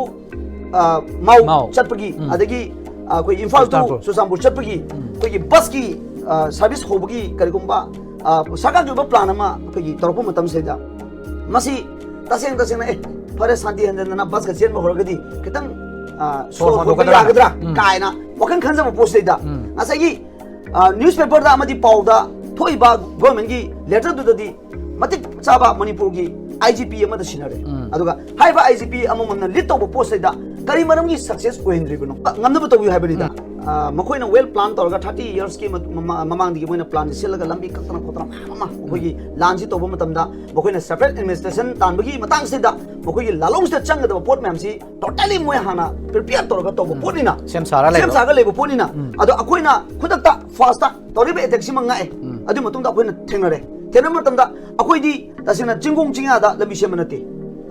ꯑ, ꯃꯥꯎ ꯃꯥꯎ꯫ ꯆꯠꯄꯒꯤ, ꯎꯝ꯫ ꯑꯗꯒꯤ, ꯑ, ꯑꯩꯈꯣꯏ ꯏꯝꯐꯥꯜ ꯇꯨ ꯆꯨꯔꯆꯥꯟꯄꯨꯔ꯫ ꯆꯨꯔꯆꯥꯟꯄꯨꯔ ꯆꯠꯄꯒꯤ ꯎꯝ꯫ ꯑꯩꯈꯣꯏꯒꯤ ꯕꯁꯀꯤ, ꯑ, ꯁꯥꯔꯚꯤꯁ ꯍꯧꯕꯒꯤ ꯀꯔꯤꯒꯨꯝꯕ, ꯑ, ꯁꯔꯀꯥꯔꯒꯤ ꯑꯣꯏꯕ ꯄ꯭ꯂꯥꯟ ꯑꯃ ꯑꯩꯈꯣꯏꯒꯤ ꯇꯧꯔꯛꯄ ꯃꯇꯝꯁꯤꯗ, ꯃꯁꯤ ꯇꯁꯦꯡ ꯇꯁꯦꯡꯅ, "ꯑꯦ, ꯐꯔꯦ, ꯁꯥꯟꯇꯤ ꯍꯟꯖꯟꯗꯅ ꯕꯁꯀ ꯆꯦꯟꯕ ꯍꯧꯔꯒꯗꯤ ꯈꯤꯇꯪ, ꯑ, ꯁꯣꯔ ꯁꯣꯔ ꯍꯣꯟꯕ ꯍꯣꯟꯒꯗ꯭ꯔꯥ? ꯌꯥꯒꯗ꯭ꯔꯥ?" ꯎꯝ꯫ ꯀꯥꯏꯅ ꯋꯥꯈꯜ ꯈꯟꯖꯕ ꯄꯣꯠꯁꯤꯗꯩꯗ ꯎꯝ꯫ ꯉꯁꯥꯏꯒꯤ, ꯑ, ꯅ꯭ꯌꯨꯁꯄꯦꯄꯔꯗ ꯑꯃꯗꯤ ꯄꯥꯎꯗ ꯊꯣꯛꯏꯕ ꯒꯣꯔꯃꯦꯟꯒꯤ ꯂꯦꯇꯔꯗꯨꯗꯗꯤ ꯃꯇꯤꯛ ꯆꯥꯕ ꯃꯅꯤꯄꯨꯔꯒꯤ ꯑꯥꯏ ꯖꯤ ꯄꯤ ꯑꯃꯗ ꯁꯤꯟꯅꯔꯦ꯫ ꯎꯝ꯫ ꯑꯗꯨꯒ ꯍꯥꯏꯔꯤꯕ ꯑꯥꯏ ꯖꯤ ꯄꯤ ꯑꯃꯃꯝꯅ ꯂꯤꯗ ꯇꯧꯕ ꯄꯣꯠꯁꯤꯗ ꯀꯔꯤ ꯃꯔꯝꯒꯤ ꯁꯛꯁꯦꯁ ꯑꯣꯏꯍꯟꯗ꯭ꯔꯤꯕꯅꯣ? ꯉꯝꯅꯕ ꯇꯧꯕꯤꯌꯨ ꯍꯥꯏꯕꯅꯤꯗ꯫ ꯎꯝ꯫ ꯑ, ꯃꯈꯣꯏꯅ ꯋꯦꯜ ꯄ꯭ꯂꯥꯟ ꯇꯧꯔꯒ ꯊꯥꯔꯇꯤ ꯌꯔꯁꯀꯤ ꯃꯃꯥꯡꯗꯒꯤ ꯃꯣꯏꯅ ꯄ꯭ꯂꯥꯟꯁꯦ ꯁꯤꯜꯂꯒ ꯂꯝꯕꯤ ꯀꯛꯇꯅ ꯈꯣꯠꯇꯅ ꯃꯌꯥꯝ ꯑꯃ ꯃꯈꯣꯏꯒꯤ ꯂꯥꯟꯁꯤ ꯇꯧꯕ ꯃꯇꯝꯗ ꯃꯈꯣꯏꯅ ꯁꯦꯄꯔꯦꯠ ꯑꯦꯗꯃꯤꯅꯤꯁꯇ꯭ꯔꯦꯁꯟ ꯇꯥꯟꯕꯒꯤ ꯃꯇꯥꯡꯁꯤꯗ ꯃꯈꯣꯏꯒꯤ ꯂꯥꯂꯣꯡꯁꯤꯗ ꯆꯪꯒꯗꯕ ꯄꯣꯠ ꯃꯌꯥꯝꯁꯤ ꯇꯣꯇꯦꯂꯤ ꯃꯣꯏ ꯍꯥꯟꯅ ꯄ꯭ꯔꯤꯄꯦꯌꯔ ꯇꯧꯔꯒ ꯇꯧꯕ ꯄꯣꯠꯅꯤꯅ, ꯁꯦꯝ ꯁꯥꯔ ꯁꯦꯝ ꯂꯩꯕ꯫ ꯁꯥꯔꯒ ꯂꯩꯕ ꯄꯣꯠꯅꯤꯅ꯫ ꯑꯗꯣ ꯑꯩꯈꯣꯏꯅ ꯈꯨꯗꯛꯇ ꯐꯥꯔꯁꯇ ꯇꯧꯔꯤꯕ ꯑꯦꯇꯦꯛꯁꯤꯃ ꯉꯥꯛꯑꯦ꯫ ꯑꯗꯨꯒꯤ ꯃꯇꯨꯡꯗ ꯑꯩꯈꯣꯏꯅ ꯊꯦꯡꯅꯔꯦ꯫ ꯊꯦꯡꯅꯕ ꯃꯇꯝꯗ ꯑꯩꯈꯣꯏꯗꯤ ꯇꯁꯦꯡꯅ ꯆꯤꯡꯈꯣꯡ ꯆꯤꯡꯌꯥꯗ ꯂꯝꯕꯤ ꯁꯦꯝꯕ ꯅꯠꯇꯦ꯫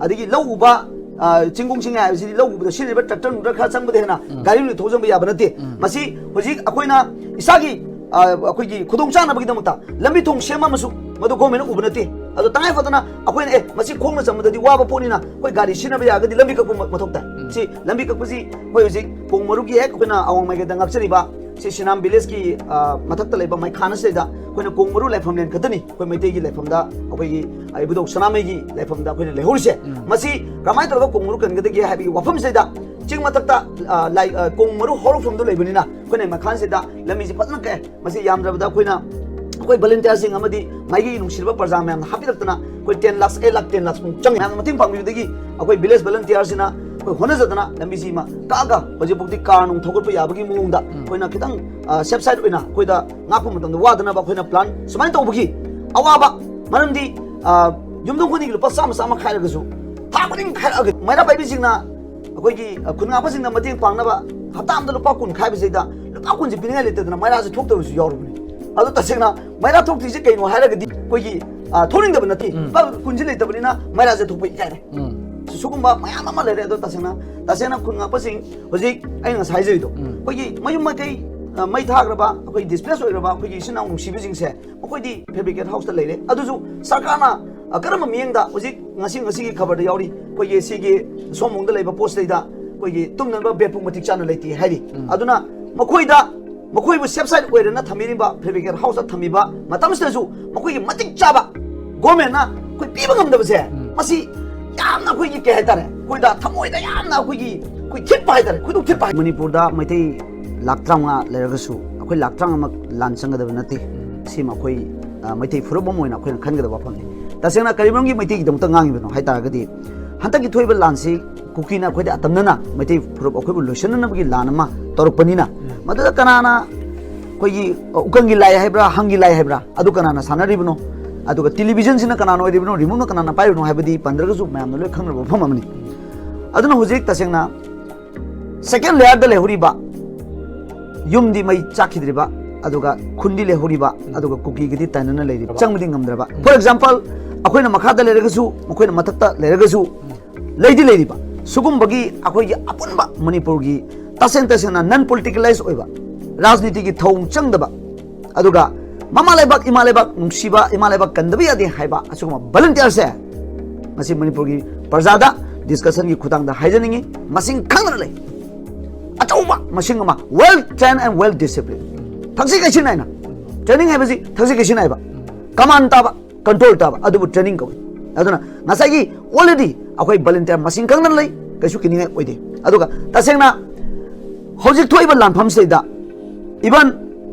ꯑꯗꯒꯤ ꯂꯧ ꯎꯕ, ꯑ, ꯆꯤꯡꯈꯣꯡ ꯆꯤꯡꯌꯥ ꯍꯥꯏꯕꯁꯤꯗꯤ ꯂꯧ ꯎꯕꯗ ꯁꯤꯖꯤꯟꯅꯔꯤꯕ ꯇ꯭ꯔꯦꯛꯇꯔ ꯅꯨꯡꯇꯔ ꯈꯔ ꯆꯪꯕꯗ ꯍꯦꯟꯅ ꯒꯥꯔꯤ ꯅꯨꯡ ꯊꯧꯖꯟꯕ ꯌꯥꯕ ꯅꯠꯇꯦ꯫ ꯃꯁꯤ ꯍꯧꯖꯤꯛ ꯑꯩꯈꯣꯏꯅ ꯏꯁꯥꯒꯤ, ꯑ, ꯑꯩꯈꯣꯏꯒꯤ ꯈꯨꯗꯣꯡ ꯆꯥꯅꯕꯒꯤꯗꯃꯛꯇ ꯂꯝꯕꯤ ꯊꯣꯡ ꯁꯦꯝꯃ ꯑꯃꯁꯨ ꯃꯗꯨ ꯒꯣꯔꯃꯦꯟꯅ ꯎꯕ ꯅꯠꯇꯦ꯫ ꯑꯗꯣ ꯇꯉꯥꯏ ꯐꯗꯅ ꯑꯩꯈꯣꯏꯅ, "ꯑꯦ, ꯃꯁꯤ ꯈꯣꯡꯅ ꯆꯠꯄꯗꯗꯤ ꯋꯥꯕ ꯄꯣꯠꯅꯤꯅ ꯑꯩꯈꯣꯏ ꯒꯥꯔꯤ ꯁꯤꯖꯤꯟꯅꯕ ꯌꯥꯔꯒꯗꯤ ꯂꯝꯕꯤ ꯀꯛꯄ ꯃ-, ꯃꯊꯧ ꯇꯥꯏ"꯫ ꯁꯤ ꯂꯝꯕꯤ ꯀꯛꯄꯁꯤ ꯑꯩꯈꯣꯏ ꯍꯧꯖꯤꯛ ꯀꯣꯡ ꯃꯔꯨꯒꯤ ꯍꯦꯛ ꯑꯩꯈꯣꯏꯅ ꯑꯋꯥꯡ ꯃꯥꯏꯀꯩꯗ ꯉꯥꯛꯆꯔꯤꯕ ꯁꯤ ꯁꯤꯅꯥꯝ ꯚꯤꯂꯦꯖꯀꯤ, ꯑ, ꯃꯊꯛꯇ ꯂꯩꯕ ꯃꯩꯈꯥꯅ ꯁꯤꯗꯩꯗ ꯑꯩꯈꯣꯏꯅ ꯀꯣꯡ ꯃꯔꯨ ꯂꯥꯏꯐꯝ ꯂꯦꯟ ꯈꯛꯇꯅꯤ꯫ ꯑꯩꯈꯣꯏ ꯃꯩꯇꯩꯒꯤ ꯂꯥꯏꯐꯝꯗ, ꯑꯩꯈꯣꯏꯒꯤ, ꯑ, ꯏꯕꯨꯙꯧ ꯁꯅꯥꯃꯍꯤꯒꯤ ꯂꯥꯏꯐꯝꯗ ꯑꯩꯈꯣꯏꯅ ꯂꯩꯍꯧꯔꯤꯁꯦ꯫ ꯃꯁꯤ ꯀꯃꯥꯏꯅ ꯇꯧꯔꯒ ꯀꯣꯡ ꯃꯔꯨ ꯀꯟꯒꯗꯒꯦ ꯍꯥꯏꯕꯒꯤ ꯋꯥꯐꯝꯁꯤꯗꯩꯗ ꯆꯤꯡ ꯃꯊꯛꯇ, ꯑ, ꯂꯥꯏ-, ꯑ, ꯀꯣꯡ ꯃꯔꯨ ꯍꯧꯔꯛꯐꯝꯗꯨ ꯂꯩꯕꯅꯤꯅ ꯑꯩꯈꯣꯏꯅ ꯃꯈꯥꯁꯤꯗ ꯂꯝꯕꯤꯁꯤ ꯐꯖꯅ ꯀꯛꯑꯦ꯫ ꯃꯁꯤ ꯌꯥꯝꯗ꯭ꯔꯕꯗ ꯑꯩꯈꯣꯏꯅ, ꯑꯩꯈꯣꯏ ꯚꯣꯂꯨꯟꯇꯤꯌꯥꯔꯁꯤꯡ ꯑꯃꯗꯤ ꯃꯥꯏꯀꯩꯒꯤ ꯅꯨꯡꯁꯤꯔꯕ ꯄ꯭ꯔꯖꯥ ꯃꯌꯥꯝꯅ ꯍꯥꯞꯄꯤꯔꯛꯇꯅ ꯑꯩꯈꯣꯏ ꯇꯦꯟ ꯂꯥꯛꯁ, ꯑꯩꯠ ꯂꯥꯛ, ꯇꯦꯟ ꯂꯥꯛꯁ ꯃꯨꯛ ꯆꯪꯉꯦ꯫ ꯃꯌꯥꯝꯅ ꯃꯇꯦꯡ ꯄꯥꯡꯕꯤꯕꯗꯒꯤ ꯑꯩꯈꯣꯏ ꯚꯤꯂꯦꯖ ꯚꯣꯂꯨꯟꯇꯤꯌꯥꯔꯁꯤꯅ ꯑꯩꯈꯣꯏ ꯍꯣꯠꯅꯖꯗꯅ ꯂꯝꯕꯤꯁꯤꯃ ꯀꯛꯑꯒ ꯍꯧꯖꯤꯛꯐꯥꯎꯗꯤ ꯀꯥꯔ ꯅꯨꯡ ꯊꯧꯒꯠꯄ ꯌꯥꯕꯒꯤ ꯃꯑꯣꯡꯗ ꯑꯩꯈꯣꯏꯅ ꯈꯤꯇꯪ, ꯑ, ꯁꯦꯐ ꯁꯥꯏꯠ ꯑꯣꯏꯅ ꯑꯩꯈꯣꯏꯗ ꯉꯥꯛꯄ ꯃꯇꯝꯗ ꯋꯥꯗꯅꯕ ꯑꯩꯈꯣꯏꯅ ꯄ꯭ꯂꯥꯟ ꯁꯨꯃꯥꯏꯅ ꯇꯧꯕꯒꯤ ꯑꯋꯥꯕ꯫ ꯃꯔꯝꯗꯤ, ꯑ, ꯌꯨꯝꯊꯣꯡ ꯈꯨꯗꯤꯡꯒꯤ ꯂꯨꯄꯥ ꯆꯥꯝꯃ ꯆꯥꯝꯃ ꯈꯥꯏꯔꯒꯁꯨ ꯊꯥ ꯈꯨꯗꯤꯡ ꯈꯥꯏꯔꯛꯑꯒ ꯃꯩꯔꯥ ꯄꯥꯏꯕꯤꯁꯤꯡꯅ ꯑꯩꯈꯣꯏꯒꯤ, ꯑ, ꯈꯨꯟ ꯉꯥꯛꯄꯁꯤꯡꯗ ꯃꯇꯦꯡ ꯄꯥꯡꯅꯕ ꯍꯞꯇꯥ ꯑꯃꯗ ꯂꯨꯄꯥ ꯀꯨꯟ ꯈꯥꯏꯕꯁꯤꯗ ꯂꯨꯄꯥ ꯀꯨꯟꯁꯦ ꯄꯤꯅꯤꯡꯉꯥꯏ ꯂꯩꯇꯗꯅ ꯃꯩꯔꯥꯁꯦ ꯊꯣꯛꯇꯕꯁꯨ ꯌꯥꯎꯔꯕꯅꯤ꯫ ꯑꯗꯣ ꯇꯁꯦꯡꯅ ꯃꯩꯔꯥ ꯊꯣꯛꯇ꯭ꯔꯤꯁꯦ ꯀꯩꯅꯣ ꯍꯥꯏꯔꯒꯗꯤ ꯑꯩꯈꯣꯏꯒꯤ, ꯑ, ꯊꯣꯛꯅꯤꯡꯗꯕ ꯅꯠꯇꯦ꯫ ꯂꯨꯄꯥ ꯀꯨꯟꯁꯦ ꯂꯩꯇꯕꯅꯤꯅ ꯃꯩꯔꯥꯁꯦ ꯊꯣꯛꯄ ꯏꯀꯥꯏꯔꯦ꯫ ꯁꯤꯒꯨꯝꯕ ꯃꯌꯥꯝ ꯑꯃ ꯂꯩꯔꯦ꯫ ꯑꯗꯣ ꯇꯁꯦꯡꯅ, ꯇꯁꯦꯡꯅ ꯈꯨꯟ ꯉꯥꯛꯄꯁꯤꯡ ꯍꯧꯖꯤꯛ ꯑꯩꯅ ꯉꯁꯥꯏ ꯍꯥꯏꯖꯔꯤꯗꯣ, ꯑꯩꯈꯣꯏꯒꯤ ꯃꯌꯨꯝ ꯃꯀꯩ, ꯑ, ꯃꯩ ꯊꯥꯈ꯭ꯔꯕ, ꯑꯩꯈꯣꯏ ꯗꯤꯁꯄ꯭ꯂꯦꯁ ꯑꯣꯏꯈ꯭ꯔꯕ ꯑꯩꯈꯣꯏꯒꯤ ꯏꯆꯤꯟ ꯏꯅꯥꯎ ꯅꯨꯡꯁꯤꯕꯁꯤꯡꯁꯦ ꯃꯈꯣꯏꯗꯤ ꯐꯦꯕ꯭ꯔꯤꯀꯦꯠ ꯍꯥꯎꯁꯇ ꯂꯩꯔꯦ꯫ ꯑꯗꯨꯁꯨ ꯁꯔꯀꯥꯔꯅ, ꯑ, ꯀꯔꯝꯕ ꯃꯤꯠꯌꯦꯡꯗ ꯍꯧꯖꯤꯛ ꯉꯁꯤ, ꯉꯁꯤꯒꯤ ꯈꯕꯔꯗ ꯌꯥꯎꯔꯤ, ꯑꯩꯈꯣꯏꯒꯤ ꯁꯤꯒꯤ ꯁꯣꯝꯕꯨꯡꯗ ꯂꯩꯕ ꯄꯣꯁꯇꯩꯗ ꯑꯩꯈꯣꯏꯒꯤ ꯇꯨꯝꯅꯕ ꯕꯦꯗ ꯐꯥꯎ ꯃꯇꯤꯛ ꯆꯥꯅ ꯂꯩꯇꯦ ꯍꯥꯏꯔꯤ꯫ ꯑꯗꯨꯅ ꯃꯈꯣꯏꯗ, ꯃꯈꯣꯏꯕꯨ ꯁꯦꯐ ꯁꯥꯏꯠ ꯑꯣꯏꯔꯦꯅ ꯊꯝꯕꯤꯔꯤꯕ ꯐꯦꯕ꯭ꯔꯤꯀꯦꯠ ꯍꯥꯎꯁꯇ ꯊꯝꯕꯤꯕ ꯃꯇꯝꯁꯤꯗꯁꯨ ꯃꯈꯣꯏꯒꯤ ꯃꯇꯤꯛ ꯆꯥꯕ ꯒꯣꯔꯃꯦꯟꯅ ꯑꯩꯈꯣꯏ ꯄꯤꯕ ꯉꯝꯗꯕꯁꯦ, ꯃꯁꯤ ꯌꯥꯝꯅ ꯑꯩꯈꯣꯏꯒꯤ ꯀꯩ ꯍꯥꯏꯇꯥꯔꯦ, ꯑꯩꯈꯣꯏꯗ ꯊꯃꯣꯏꯗ ꯌꯥꯝꯅ ꯑꯩꯈꯣꯏꯒꯤ, ꯑꯩꯈꯣꯏ ꯊꯤꯠꯄ ꯍꯥꯏꯇꯥꯔꯦ, ꯈꯣꯏꯗꯧ ꯊꯤꯠꯄ ꯍꯥꯏ-, ꯃꯅꯤꯄꯨꯔꯗ ꯃꯩꯇꯩ ꯂꯥꯛ ꯇꯔꯥꯃꯉꯥ ꯂꯩꯔꯒꯁꯨ ꯑꯩꯈꯣꯏ ꯂꯥꯛ ꯇꯔꯥꯃꯉꯥꯃꯛ ꯂꯥꯟ ꯆꯪꯒꯗꯕ ꯅꯠꯇꯦ꯫ ꯁꯤꯃ ꯑꯩꯈꯣꯏ, ꯑ, ꯃꯩꯇꯩ ꯐꯨꯔꯨꯞ ꯑꯃ ꯑꯣꯏꯅ ꯑꯩꯈꯣꯏꯅ ꯈꯟꯒꯗꯕ ꯋꯥꯐꯝꯅꯤ꯫ ꯇꯁꯦꯡꯅ ꯀꯔꯤ ꯃꯔꯝꯒꯤ ꯃꯩꯇꯩꯒꯤꯗꯃꯛꯇ ꯉꯥꯡꯉꯤꯕꯅꯣ ꯍꯥꯏ ꯇꯥꯔꯒꯗꯤ, ꯍꯟꯗꯛꯀꯤ ꯊꯣꯛꯏꯕ ꯂꯥꯟꯁꯤ ꯀꯨꯀꯤꯅ ꯑꯩꯈꯣꯏꯗ ꯑꯇꯝꯅꯅ ꯃꯩꯇꯩ ꯐꯨꯔꯨꯞ ꯑꯩꯈꯣꯏꯕꯨ ꯂꯣꯏꯁꯤꯟꯅꯅꯕꯒꯤ ꯂꯥꯟ ꯑꯃ ꯇꯧꯔꯛꯄꯅꯤꯅ, ꯃꯗꯨꯗ ꯀꯅꯥꯅ ꯑꯩꯈꯣꯏꯒꯤ, ꯑ, ꯎꯀꯪꯒꯤ ꯂꯥꯏ ꯍꯥꯏꯕ꯭ꯔꯥ, ꯍꯪꯒꯤ ꯂꯥꯏ ꯍꯥꯏꯕ꯭ꯔꯥ, ꯑꯗꯨ ꯀꯅꯥꯅ ꯁꯥꯟꯅꯔꯤꯕꯅꯣ, ꯑꯗꯨꯒ ꯇꯦꯂꯤꯚꯤꯖꯟꯁꯤꯅ ꯀꯅꯥꯅ ꯑꯣꯏꯔꯤꯕꯅꯣ, ꯔꯤꯃꯣꯠꯅ ꯀꯅꯥꯅ ꯄꯥꯏꯔꯤꯕꯅꯣ ꯍꯥꯏꯕꯗꯤ ꯄꯟꯗ꯭ꯔꯒꯁꯨ ꯃꯌꯥꯝꯅ ꯂꯣꯏ ꯈꯪꯅꯔꯕ ꯋꯥꯐꯝ ꯑꯃꯅꯤ꯫ ꯑꯗꯨꯅ ꯍꯧꯖꯤꯛ ꯇꯁꯦꯡꯅ ꯁꯦꯀꯦꯟ ꯂꯦꯌꯔꯗ ꯂꯩꯍꯧꯔꯤꯕ ꯌꯨꯝꯗꯤ ꯃꯩ ꯆꯥꯛꯈꯤꯗ꯭ꯔꯤꯕ, ꯑꯗꯨꯒ ꯈꯨꯟꯗꯤ ꯂꯩꯍꯧꯔꯤꯕ, ꯑꯗꯨꯒ ꯀꯨꯀꯤꯒꯗꯤ ꯇꯥꯏꯅꯅ ꯂꯩꯔꯤꯕ, ꯆꯪꯕꯗꯤ ꯉꯝꯗ꯭ꯔꯕ꯫ ꯐꯣꯔ ꯑꯦꯛꯖꯥꯝꯄꯜ, ꯑꯩꯈꯣꯏꯅ ꯃꯈꯥꯗ ꯂꯩꯔꯒꯁꯨ, ꯃꯈꯣꯏꯅ ꯃꯊꯛꯇ ꯂꯩꯔꯒꯁꯨ, ꯂꯩꯗꯤ ꯂꯩꯔꯤꯕ꯫ ꯁꯤꯒꯨꯝꯕꯒꯤ ꯑꯩꯈꯣꯏꯒꯤ ꯑꯄꯨꯟꯕ ꯃꯅꯤꯄꯨꯔꯒꯤ ꯇꯁꯦꯡ ꯇꯁꯦꯡꯅ ꯅꯟ ꯄꯣꯂꯤꯇꯤꯀꯦꯂꯥꯏꯁ ꯑꯣꯏꯕ, ꯔꯥꯖꯅꯤꯇꯤꯒꯤ ꯊꯧꯑꯣꯡ ꯆꯪꯗꯕ, ꯑꯗꯨꯒ ꯃꯃꯥ ꯂꯩꯕꯥꯛ, ꯏꯃꯥ ꯂꯩꯕꯥꯛ ꯅꯨꯡꯁꯤꯕ, ꯏꯃꯥ ꯂꯩꯕꯥꯛ ꯀꯟꯗꯕ ꯌꯥꯗꯦ ꯍꯥꯏꯕ ꯑꯁꯤꯒꯨꯝꯕ ꯚꯣꯂꯨꯟꯇꯤꯌꯔꯁꯦ ꯉꯁꯤ ꯃꯅꯤꯄꯨꯔꯒꯤ ꯄ꯭ꯔꯖꯥꯗ ꯗꯤꯁꯀꯁꯟꯒꯤ ꯈꯨꯊꯥꯡꯗ ꯍꯥꯏꯖꯅꯤꯡꯉꯤ꯫ ꯃꯁꯤꯡ ꯈꯪꯗꯅ ꯂꯩ, ꯑꯆꯧꯕ ꯃꯁꯤꯡ ꯑꯃ, well trained and well disciplined, ꯊꯛꯁꯤ ꯈꯥꯁꯤ ꯅꯥꯏꯅ꯫ ꯇ꯭ꯔꯦꯅꯤꯡ ꯍꯥꯏꯕꯁꯤ ꯊꯛꯁꯤ ꯈꯥꯁꯤ ꯅꯥꯏꯕ, ꯀꯃꯥꯟ ꯇꯥꯕ, ꯀꯟꯇ꯭ꯔꯣꯜ ꯇꯥꯕ, ꯑꯗꯨꯕꯨ ꯇ꯭ꯔꯦꯅꯤꯡ ꯀꯧꯏ꯫ ꯑꯗꯨꯅ ꯉꯁꯥꯏꯒꯤ already ꯑꯩꯈꯣꯏ ꯚꯣꯂꯨꯟꯇꯤꯌꯔ ꯃꯁꯤꯡ ꯈꯪꯗꯅ ꯂꯩ, ꯀꯩꯁꯨ ꯀꯤꯅꯤꯡꯉꯥꯏ ꯑꯣꯏꯗꯦ꯫ ꯑꯗꯨꯒ ꯇꯁꯦꯡꯅ ꯍꯧꯖꯤꯛ ꯊꯣꯛꯏꯕ ꯂꯥꯟꯐꯝꯁꯤꯗꯩꯗ, even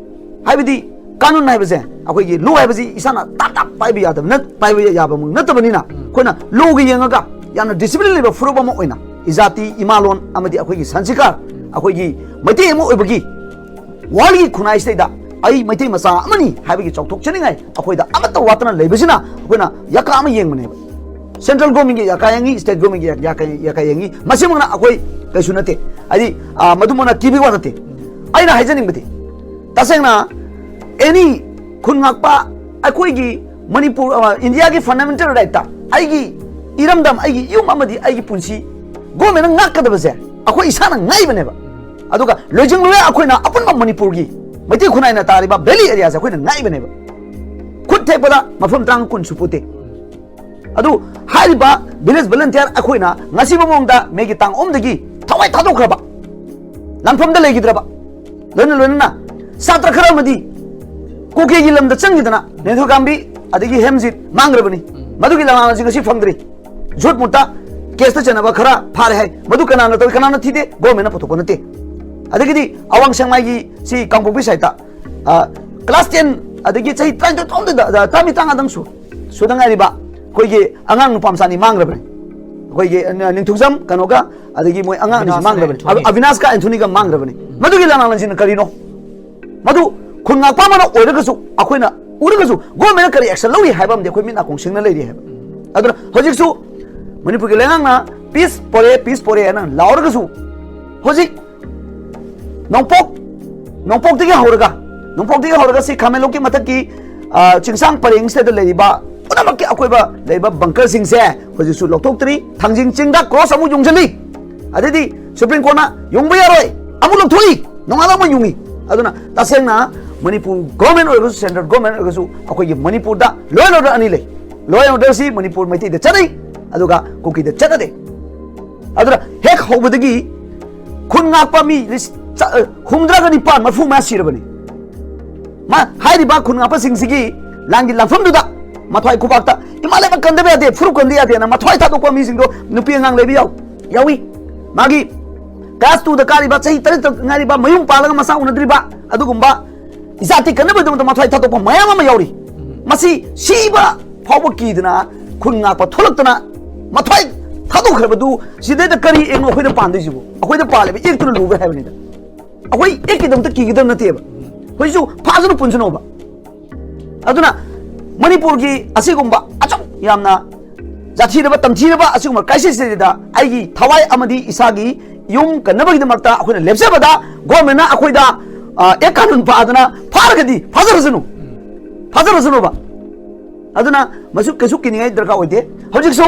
ꯍꯥꯏꯕꯗꯤ ꯀꯥꯅꯨꯟ ꯍꯥꯏꯕꯁꯦ, ꯑꯩꯈꯣꯏꯒꯤ ꯂꯣ ꯍꯥꯏꯕꯁꯤ ꯏꯁꯥꯅ ꯇꯥꯞ ꯇꯥꯞ ꯄꯥꯏꯕ ꯌꯥꯗꯕ ꯅꯠ-, ꯄꯥꯏꯕ ꯌꯥꯕꯃꯛ ꯅꯠꯇꯕꯅꯤꯅ, ꯑꯩꯈꯣꯏꯅ ꯂꯣꯒ ꯌꯦꯡꯉꯒ ꯌꯥꯝꯅ ꯗꯤꯁꯤꯄ꯭ꯂꯤꯟ ꯂꯩꯕ ꯐꯨꯔꯨꯞ ꯑꯃ ꯑꯣꯏꯅ ꯏꯖꯥꯇꯤ, ꯏꯃꯥꯂꯣꯟ ꯑꯃꯗꯤ ꯑꯩꯈꯣꯏꯒꯤ ꯁꯪꯁꯀꯥꯔ, ꯑꯩꯈꯣꯏꯒꯤ ꯃꯩꯇꯩ ꯑꯃ ꯑꯣꯏꯕꯒꯤ ꯋꯥꯔꯜꯒꯤ ꯈꯨꯟꯅꯥꯏꯁꯤꯗꯩꯗ ꯑꯩ ꯃꯩꯇꯩ ꯃꯆꯥ ꯑꯃꯅꯤ ꯍꯥꯏꯕꯒꯤ ꯆꯥꯎꯊꯣꯛꯆꯅꯤꯡꯉꯥꯏ ꯑꯩꯈꯣꯏꯗ ꯑꯃꯠꯇ ꯋꯥꯠꯇꯅ ꯂꯩꯕꯁꯤꯅ ꯑꯩꯈꯣꯏꯅ ꯌꯥꯀꯥ ꯑꯃ ꯌꯦꯡꯕꯅꯦꯕ꯫ ꯁꯦꯟꯇ꯭ꯔꯦꯜ ꯒꯣꯔꯃꯦꯟꯒꯤ ꯌꯥꯀꯥ ꯌꯦꯡꯉꯤ, ꯁ꯭ꯇꯦꯠ ꯒꯣꯔꯃꯦꯟꯒꯤ ꯌꯥꯀꯥ, ꯌꯥꯀꯥ ꯌꯦꯡꯉꯤ, ꯃꯁꯤꯃꯛꯅ ꯑꯩꯈꯣꯏ ꯀꯩꯁꯨ ꯅꯠꯇꯦ꯫ ꯍꯥꯏꯗꯤ, ꯑ, ꯃꯗꯨꯃꯛꯅ ꯀꯤꯕꯒꯤ ꯋꯥ ꯅꯠꯇꯦ꯫ ꯑꯩꯅ ꯍꯥꯏꯖꯅꯤꯡꯕꯗꯤ, ꯇꯁꯦꯡꯅ ꯑꯦꯅꯤ ꯈꯨꯟ ꯉꯥꯛꯄ ꯑꯩꯈꯣꯏꯒꯤ ꯃꯅꯤꯄꯨꯔ, ꯑ, ꯏꯟꯗꯤꯌꯥꯒꯤ ꯐꯟꯗꯥꯃꯦꯟꯇꯦꯜ ꯔꯥꯏꯠꯇ ꯑꯩꯒꯤ ꯏꯔꯝꯗꯝ, ꯑꯩꯒꯤ ꯌꯨꯝ ꯑꯃꯗꯤ ꯑꯩꯒꯤ ꯄꯨꯟꯁꯤ ꯒꯣꯔꯃꯦꯟꯅ ꯉꯥꯛꯀꯗꯕꯁꯦ ꯑꯩꯈꯣꯏ ꯏꯁꯥꯅ ꯉꯥꯛꯏꯕꯅꯦꯕ꯫ ꯑꯗꯨꯒ ꯂꯣꯏꯖꯤꯡ ꯂꯣꯌꯥ ꯑꯩꯈꯣꯏꯅ ꯑꯄꯨꯟꯕ ꯃꯅꯤꯄꯨꯔꯒꯤ ꯃꯩꯇꯩ ꯈꯨꯟꯅꯥꯏꯅ ꯇꯥꯔꯤꯕ ꯚꯦꯂꯤ ꯑꯦꯔꯤꯌꯥꯁꯦ ꯑꯩꯈꯣꯏꯅ ꯉꯥꯛꯏꯕꯅꯦꯕ꯫ ꯈꯨꯠ ꯊꯦꯛꯄꯗ ꯃꯐꯝ ꯇꯔꯥ ꯀꯨꯟ ꯁꯨꯄꯣꯠꯇꯦ꯫ ꯑꯗꯨ ꯍꯥꯏꯔꯤꯕ ꯚꯤꯂꯦꯖ ꯚꯣꯂꯨꯟꯇꯤꯌꯔ ꯑꯩꯈꯣꯏꯅ ꯉꯁꯤ ꯃꯃꯥꯡꯗ ꯃꯦꯒꯤ ꯇꯥꯡ ꯑꯍꯨꯝꯗꯒꯤ ꯊꯋꯥꯏ ꯊꯥꯗꯣꯛꯈ꯭ꯔꯕ, ꯂꯥꯟꯐꯝꯗ ꯂꯩꯈꯤꯗ꯭ꯔꯕ, ꯂꯣꯏꯅ ꯂꯣꯏꯅꯅ ꯁꯥꯇ꯭ꯔ ꯈꯔ ꯑꯃꯗꯤ ꯀꯨꯀꯤꯒꯤ ꯂꯝꯗ ꯆꯪꯈꯤꯗꯅ ꯅꯦꯟꯊꯣꯏꯀꯥꯝꯕꯤ ꯑꯗꯒꯤ ꯍꯦꯝꯖꯤꯠ ꯃꯥꯡꯈ꯭ꯔꯕꯅꯤ꯫ ꯃꯗꯨꯒꯤ ꯂꯃꯥꯟ ꯑꯁꯤ ꯉꯁꯤ ꯐꯪꯗ꯭ꯔꯤ꯫ ꯖꯨꯠ ꯃꯨꯠꯇ ꯀꯦꯁꯇ ꯆꯦꯟꯅꯕ ꯈꯔ ꯐꯥꯔꯦ ꯍꯥꯏ꯫ ꯃꯗꯨ ꯀꯅꯥꯅ ꯇꯧꯏ, ꯀꯅꯥꯅ ꯊꯤꯗꯦ? ꯒꯣꯔꯃꯦꯟꯅ ꯄꯨꯊꯣꯛꯄ ꯅꯠꯇꯦ꯫ ꯑꯗꯒꯤꯗꯤ ꯑꯋꯥꯡ ꯁꯦꯡꯃꯥꯏꯒꯤ ꯁꯤ ꯀꯥꯡꯄꯣꯛꯄꯤ ꯁꯥꯏꯠꯇ, ꯑ, ꯀ꯭ꯂꯥꯁ ꯇꯦꯟ ꯑꯗꯒꯤ ꯆꯍꯤ ꯇꯔꯥꯅꯤꯊꯣꯏ ꯇꯔꯥꯍꯨꯝꯗꯣꯏꯗ, ꯑ, ꯇꯔꯥꯃꯔꯤ ꯇꯔꯥꯃꯉꯥꯗꯪ ꯁꯨ-, ꯁꯨꯗ ꯉꯥꯏꯔꯤꯕ ꯑꯩꯈꯣꯏꯒꯤ ꯑꯉꯥꯡ ꯅꯨꯄꯥ ꯃꯆꯥ ꯑꯅꯤ ꯃꯥꯡꯈ꯭ꯔꯕꯅꯤ꯫ ꯑꯩꯈꯣꯏꯒꯤ ꯅꯤꯡꯊꯧꯖꯝ ꯀꯩꯅꯣꯒ, ꯑꯗꯒꯤ ꯃꯣꯏ ꯑꯉꯥꯡ ꯑꯅꯤꯁꯤ ꯑꯕꯤꯅꯥꯁꯀ ꯃꯥꯡꯈ꯭ꯔꯕꯅꯤ꯫ ꯑꯦꯟꯊꯣꯅꯤ꯫ ꯑꯕꯤꯅꯥꯁꯀ ꯑꯦꯟꯊꯣꯅꯤꯒ ꯃꯥꯡꯈ꯭ꯔꯕꯅꯤ꯫ ꯃꯗꯨꯒꯤ ꯂꯥꯟꯅꯥꯡ ꯂꯥꯟꯁꯤꯅ ꯀꯔꯤꯅꯣ? ꯃꯗꯨ ꯈꯨꯟ ꯉꯥꯛꯄ ꯑꯃꯅ ꯑꯣꯏꯔꯒꯁꯨ, ꯑꯩꯈꯣꯏꯅ ꯎꯔꯒꯁꯨ, ꯒꯣꯔꯃꯦꯟꯅ ꯀꯔꯤ ꯑꯦꯛꯁꯟ ꯂꯧꯔꯤ ꯍꯥꯏꯕ ꯑꯃꯗꯤ ꯑꯩꯈꯣꯏ ꯃꯤꯠ ꯅꯥꯀꯣꯡ ꯁꯤꯡꯅ ꯂꯩꯔꯤ ꯍꯥꯏꯕ꯫ ꯑꯗꯨꯅ ꯍꯧꯖꯤꯛꯁꯨ ꯃꯅꯤꯄꯨꯔꯒꯤ ꯂꯩꯉꯥꯛꯅ ꯄꯤꯁ ꯄꯣꯔꯦ, ꯄꯤꯁ ꯄꯣꯔꯦ ꯍꯥꯏꯅ ꯂꯥꯎꯔꯒꯁꯨ, ꯍꯧꯖꯤꯛ ꯅꯣꯡꯄꯣꯛ, ꯅꯣꯡꯄꯣꯛꯇꯒꯤ ꯍꯧꯔꯒ, ꯅꯣꯡꯄꯣꯛꯇꯒꯤ ꯍꯧꯔꯒ ꯁꯤ ꯈꯥꯃꯦꯟꯂꯣꯛꯀꯤ ꯃꯊꯛꯀꯤ, ꯑ, ꯆꯤꯡꯁꯥꯡ ꯄꯔꯦꯡꯁꯤꯗ ꯂꯩꯔꯤꯕ ꯄꯨꯝꯅꯃꯛꯀꯤ ꯑꯀꯣꯏꯕ ꯂꯩꯕ ꯕꯪꯀꯔꯁꯤꯡꯁꯦ ꯍꯧꯖꯤꯛꯁꯨ ꯂꯧꯊꯣꯛꯇ꯭ꯔꯤ꯫ ꯊꯥꯡꯖꯤꯡ ꯆꯤꯡꯗ ꯀ꯭ꯔꯣꯁ ꯑꯃꯨꯛ ꯌꯨꯡꯁꯤꯜꯂꯤ, ꯑꯗꯩꯗꯤ ꯁꯨꯄ꯭ꯔꯤꯝ ꯀꯣꯔꯠꯅ ꯌꯨꯡꯕ ꯌꯥꯔꯣꯏ ꯑꯃꯨꯛ ꯂꯧꯊꯣꯛꯏ, ꯅꯣꯡꯉꯥꯜꯂ ꯑꯃꯨꯛ ꯌꯨꯡꯏ꯫ ꯑꯗꯨꯅ ꯇꯁꯦꯡꯅ ꯃꯅꯤꯄꯨꯔ ꯒꯣꯔꯃꯦꯟ ꯑꯣꯏꯔꯒꯁꯨ, ꯁꯦꯟꯇ꯭ꯔꯦꯜ ꯒꯣꯔꯃꯦꯟ ꯑꯣꯏꯔꯒꯁꯨ, ꯑꯩꯈꯣꯏꯒꯤ ꯃꯅꯤꯄꯨꯔꯗ ꯂꯣ ꯑꯦꯟ ꯑꯣꯔꯗꯔ ꯑꯅꯤ ꯂꯩ꯫ ꯂꯣ ꯑꯦꯟ ꯑꯣꯔꯗꯔꯁꯤ ꯃꯅꯤꯄꯨꯔ ꯃꯩꯇꯩꯗ ꯆꯠꯅꯩ, ꯑꯗꯨꯒ ꯀꯨꯀꯤꯗ ꯆꯠꯅꯗꯦ꯫ ꯑꯗꯨꯅ ꯍꯦꯛ ꯍꯧꯕꯗꯒꯤ ꯈꯨꯟ ꯉꯥꯛꯄ ꯃꯤ ꯂꯤꯁ-, ꯆ-, ꯍꯨꯝꯗ꯭ꯔꯥꯒ ꯅꯤꯄꯥꯟ, ꯃꯔꯐꯨ ꯃꯉꯥ ꯁꯤꯔꯕꯅꯤ꯫ ꯃꯥ ꯍꯥꯏꯔꯤꯕ ꯈꯨꯟ ꯉꯥꯛꯄꯁꯤꯡꯁꯤꯒꯤ ꯂꯥꯟꯒꯤ ꯂꯥꯟꯐꯝꯗꯨꯗ ꯃꯊ꯭ꯋꯥꯏ ꯈꯨꯕꯥꯛꯇ ꯏꯃꯥ ꯂꯩꯕꯥꯛ ꯀꯟꯗꯕ ꯌꯥꯗꯦ, ꯐꯨꯔꯨꯞ ꯀꯟꯗ ꯌꯥꯗꯦꯅ ꯃꯊ꯭ꯋꯥꯏ ꯊꯥꯗꯣꯛꯄ ꯃꯤꯁꯤꯡꯗꯣ ꯅꯨꯄꯤ ꯑꯉꯥꯡ ꯂꯩꯕ ꯌꯥꯎ-, ꯌꯥꯎꯏ꯫ ꯃꯥꯒꯤ ꯀ꯭ꯂꯥꯁ ꯇꯨꯗ ꯀꯥꯔꯤꯕ, ꯆꯍꯤ ꯇꯔꯦꯠꯇ ꯉꯥꯏꯔꯤꯕ, ꯃꯌꯨꯝ ꯄꯥꯜꯂꯒ ꯃꯆꯥ ꯎꯅꯗ꯭ꯔꯤꯕ, ꯑꯗꯨꯒꯨꯝꯕ ꯏꯖꯥꯇꯤ ꯀꯟꯅꯕꯒꯤꯗꯃꯛꯇ ꯃꯊ꯭ꯋꯥꯏ ꯊꯥꯗꯣꯛꯄ ꯃꯌꯥꯝ ꯑꯃ ꯌꯥꯎꯔꯤ꯫ ꯃꯁꯤ ꯁꯤꯕ ꯐꯥꯎꯕ ꯀꯤꯗꯅ ꯈꯨꯟ ꯉꯥꯛꯄ ꯊꯣꯛꯂꯛꯇꯅ ꯃꯊ꯭ꯋꯥꯏ ꯊꯥꯗꯣꯛꯈ꯭ꯔꯕꯗꯨ ꯁꯤꯗꯩꯗ ꯀꯔꯤ ꯏꯪꯅꯣ ꯑꯩꯈꯣꯏꯗ ꯄꯥꯟꯗꯣꯏꯁꯤꯕꯨ? ꯑꯩꯈꯣꯏꯗ ꯄꯥꯜꯂꯤꯕ ꯏꯛꯇꯨꯅ ꯂꯨꯕ꯭ꯔꯥ ꯍꯥꯏꯕꯅꯤꯗ꯫ ꯑꯩꯈꯣꯏ ꯏꯛꯀꯤꯗꯃꯛꯇ ꯀꯤꯒꯗꯕ ꯅꯠꯇꯦꯕ꯫ ꯍꯧꯖꯤꯛꯁꯨ ꯐꯥꯁꯅꯨ ꯄꯨꯟꯁꯅꯨꯕ꯫ ꯑꯗꯨꯅ ꯃꯅꯤꯄꯨꯔꯒꯤ ꯑꯁꯤꯒꯨꯝꯕ ꯑꯆꯧ ꯌꯥꯝꯅ ꯖꯥꯊꯤꯔꯕ ꯇꯝꯊꯤꯔꯕ ꯑꯁꯤꯒꯨꯝꯕ ꯀ꯭ꯔꯥꯏꯁꯤꯁꯁꯤꯗ ꯑꯩꯒꯤ ꯊꯋꯥꯏ ꯑꯃꯗꯤ ꯏꯁꯥꯒꯤ ꯌꯨꯝ ꯀꯟꯅꯕꯒꯤꯗꯃꯛꯇ ꯑꯩꯈꯣꯏꯅ ꯂꯦꯞꯆꯕꯗ ꯒꯣꯔꯃꯦꯟꯅ ꯑꯩꯈꯣꯏꯗ, ꯑ, ꯑꯦꯛ ꯀꯥꯅꯨꯟ ꯄꯥꯗꯅ ꯐꯥꯔꯒꯗꯤ ꯐꯥꯖꯔꯁꯅꯨ, ꯐꯥꯖꯔꯁꯅꯨꯕ꯫ ꯑꯗꯨꯅ ꯃꯁꯨ ꯀꯩꯁꯨ ꯀꯤꯅꯤꯡꯉꯥꯏ ꯗꯔꯀꯥꯔ ꯑꯣꯏꯗꯦ꯫ ꯍꯧꯖꯤꯛꯁꯨ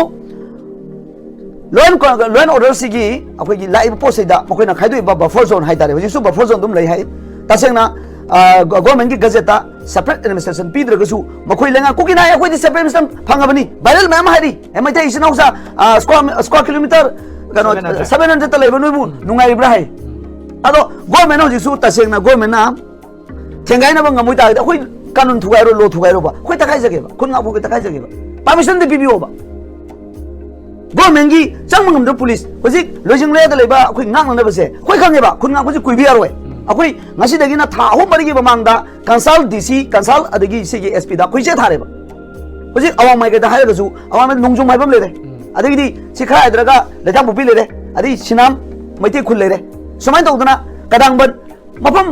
ꯂꯣ ꯑꯦꯟ ꯀꯣ-, ꯂꯣ ꯑꯦꯟ ꯑꯣꯔꯗꯔꯁꯤꯒꯤ ꯑꯩꯈꯣꯏꯒꯤ ꯂꯥꯛꯏꯕ ꯄꯣꯠꯁꯤꯗ ꯃꯈꯣꯏꯅ ꯈꯥꯏꯗꯣꯛꯏꯕ ꯕꯐꯔ ꯖꯣꯟ ꯍꯥꯏꯇꯥꯔꯦ, ꯍꯧꯖꯤꯛꯁꯨ ꯕꯐꯔ ꯖꯣꯟ ꯑꯗꯨꯝ ꯂꯩ ꯍꯥꯏ꯫ ꯇꯁꯦꯡꯅ, ꯑ, ꯒ-, ꯒꯣꯔꯃꯦꯟꯒꯤ ꯒꯖꯦꯠꯇ ꯁꯦꯄꯔꯦꯠ ꯑꯦꯗꯃꯤꯅꯤꯁꯇ꯭ꯔꯦꯁꯟ ꯄꯤꯗ꯭ꯔꯒꯁꯨ ꯃꯈꯣꯏ ꯂꯩꯉꯥꯛ ꯀꯨꯀꯤ ꯅꯥꯏ ꯑꯩꯈꯣꯏꯗꯤ ꯁꯦꯄꯔꯦꯠ ꯑꯦꯗꯃꯤꯅꯤꯁꯇ꯭ꯔꯦꯁꯟ ꯐꯪꯉꯕꯅꯤ, ꯚꯥꯏꯔꯦꯜ ꯃꯌꯥꯝ ꯑꯃ ꯍꯥꯏꯔꯤ꯫ ꯑꯦ, ꯃꯩꯇꯩ ꯏꯆꯤꯟ ꯏꯅꯥꯎꯁꯥ, ꯑ, ꯁ꯭ꯀ꯭ꯋꯥꯔ, ꯁ꯭ꯀ꯭ꯋꯥꯔ ꯀꯤꯂꯣꯃꯤꯇꯔ ꯀꯩꯅꯣ, ꯁꯚꯦꯟ ꯍꯟꯗ꯭ꯔꯦꯠ꯫ ꯁꯚꯦꯟ ꯍꯟꯗ꯭ꯔꯦꯠꯇ ꯂꯩꯕ ꯅꯣꯏꯕꯨ ꯅꯨꯡꯉꯥꯏꯔꯤꯕ꯭ꯔꯥ ꯍꯥꯏ꯫ ꯑꯗꯣ ꯒꯣꯔꯃꯦꯟꯅ ꯍꯧꯖꯤꯛꯁꯨ ꯇꯁꯦꯡꯅ ꯒꯣꯔꯃꯦꯟꯅ ꯊꯦꯡꯒꯥꯏꯅꯕ ꯉꯝꯃꯣꯏ ꯇꯥꯔꯒꯗꯤ ꯑꯩꯈꯣꯏ ꯀꯥꯅꯨꯟ ꯊꯨꯒꯥꯏꯔꯣ, ꯂꯣ ꯊꯨꯒꯥꯏꯔꯣꯕ, ꯑꯩꯈꯣꯏ ꯇꯛꯈꯥꯏꯖꯒꯦꯕ, ꯈꯨꯟ ꯉꯥꯛꯄ ꯑꯩꯈꯣꯏ ꯇꯛꯈꯥꯏꯖꯒꯦꯕ, ꯄꯥꯔꯃꯤꯁꯟꯗꯤ ꯄꯤꯕꯤꯌꯣꯕ꯫ ꯒꯣꯔꯃꯦꯟꯒꯤ ꯆꯪꯕ ꯉꯝꯗꯕ ꯄꯨꯂꯤꯁ ꯍꯧꯖꯤꯛ ꯂꯣꯏꯖꯤꯡ ꯂꯣꯌꯥꯗ ꯂꯩꯕ ꯑꯩꯈꯣꯏ ꯉꯥꯛꯅꯅꯕꯁꯦ ꯑꯩꯈꯣꯏ ꯈꯪꯉꯦꯕ, ꯈꯨꯟ ꯉꯥꯛꯄꯁꯦ ꯀꯨꯏꯕ ꯌꯥꯔꯣꯏ꯫ ꯑꯩꯈꯣꯏ ꯉꯁꯤꯗꯒꯤꯅ ꯊꯥ ꯑꯍꯨꯝ ꯃꯔꯤꯒꯤ ꯃꯃꯥꯡꯗ ꯀꯟꯁꯜ ꯗꯤ ꯁꯤ, ꯀꯟꯁꯜ ꯑꯗꯒꯤ ꯁꯤꯒꯤ ꯑꯦꯁ ꯄꯤꯗ ꯑꯩꯈꯣꯏ ꯆꯦ ꯊꯥꯔꯦꯕ꯫ ꯍꯧꯖꯤꯛ ꯑꯋꯥꯡ ꯃꯥꯏꯀꯩꯗ ꯍꯥꯏꯔꯒꯁꯨ ꯑꯋꯥꯡ ꯃꯥꯏꯀꯩꯗ ꯅꯣꯡꯖꯨꯝ ꯍꯥꯏꯕ ꯑꯃ ꯂꯩꯔꯦ꯫ ꯑꯗꯒꯤꯗꯤ ꯁꯤ ꯈꯔ ꯍꯥꯏꯗ꯭ꯔꯒ ꯂꯩꯊꯥꯡꯄꯣꯛꯄꯤ ꯂꯩꯔꯦ, ꯑꯗꯩ ꯁꯤꯅꯥꯝ ꯃꯩꯇꯩ ꯈꯨꯜ ꯂꯩꯔꯦ꯫ ꯁꯨꯃꯥꯏꯅ ꯇꯧꯗꯅ ꯀꯗꯥꯡꯕꯟ ꯃꯐꯝ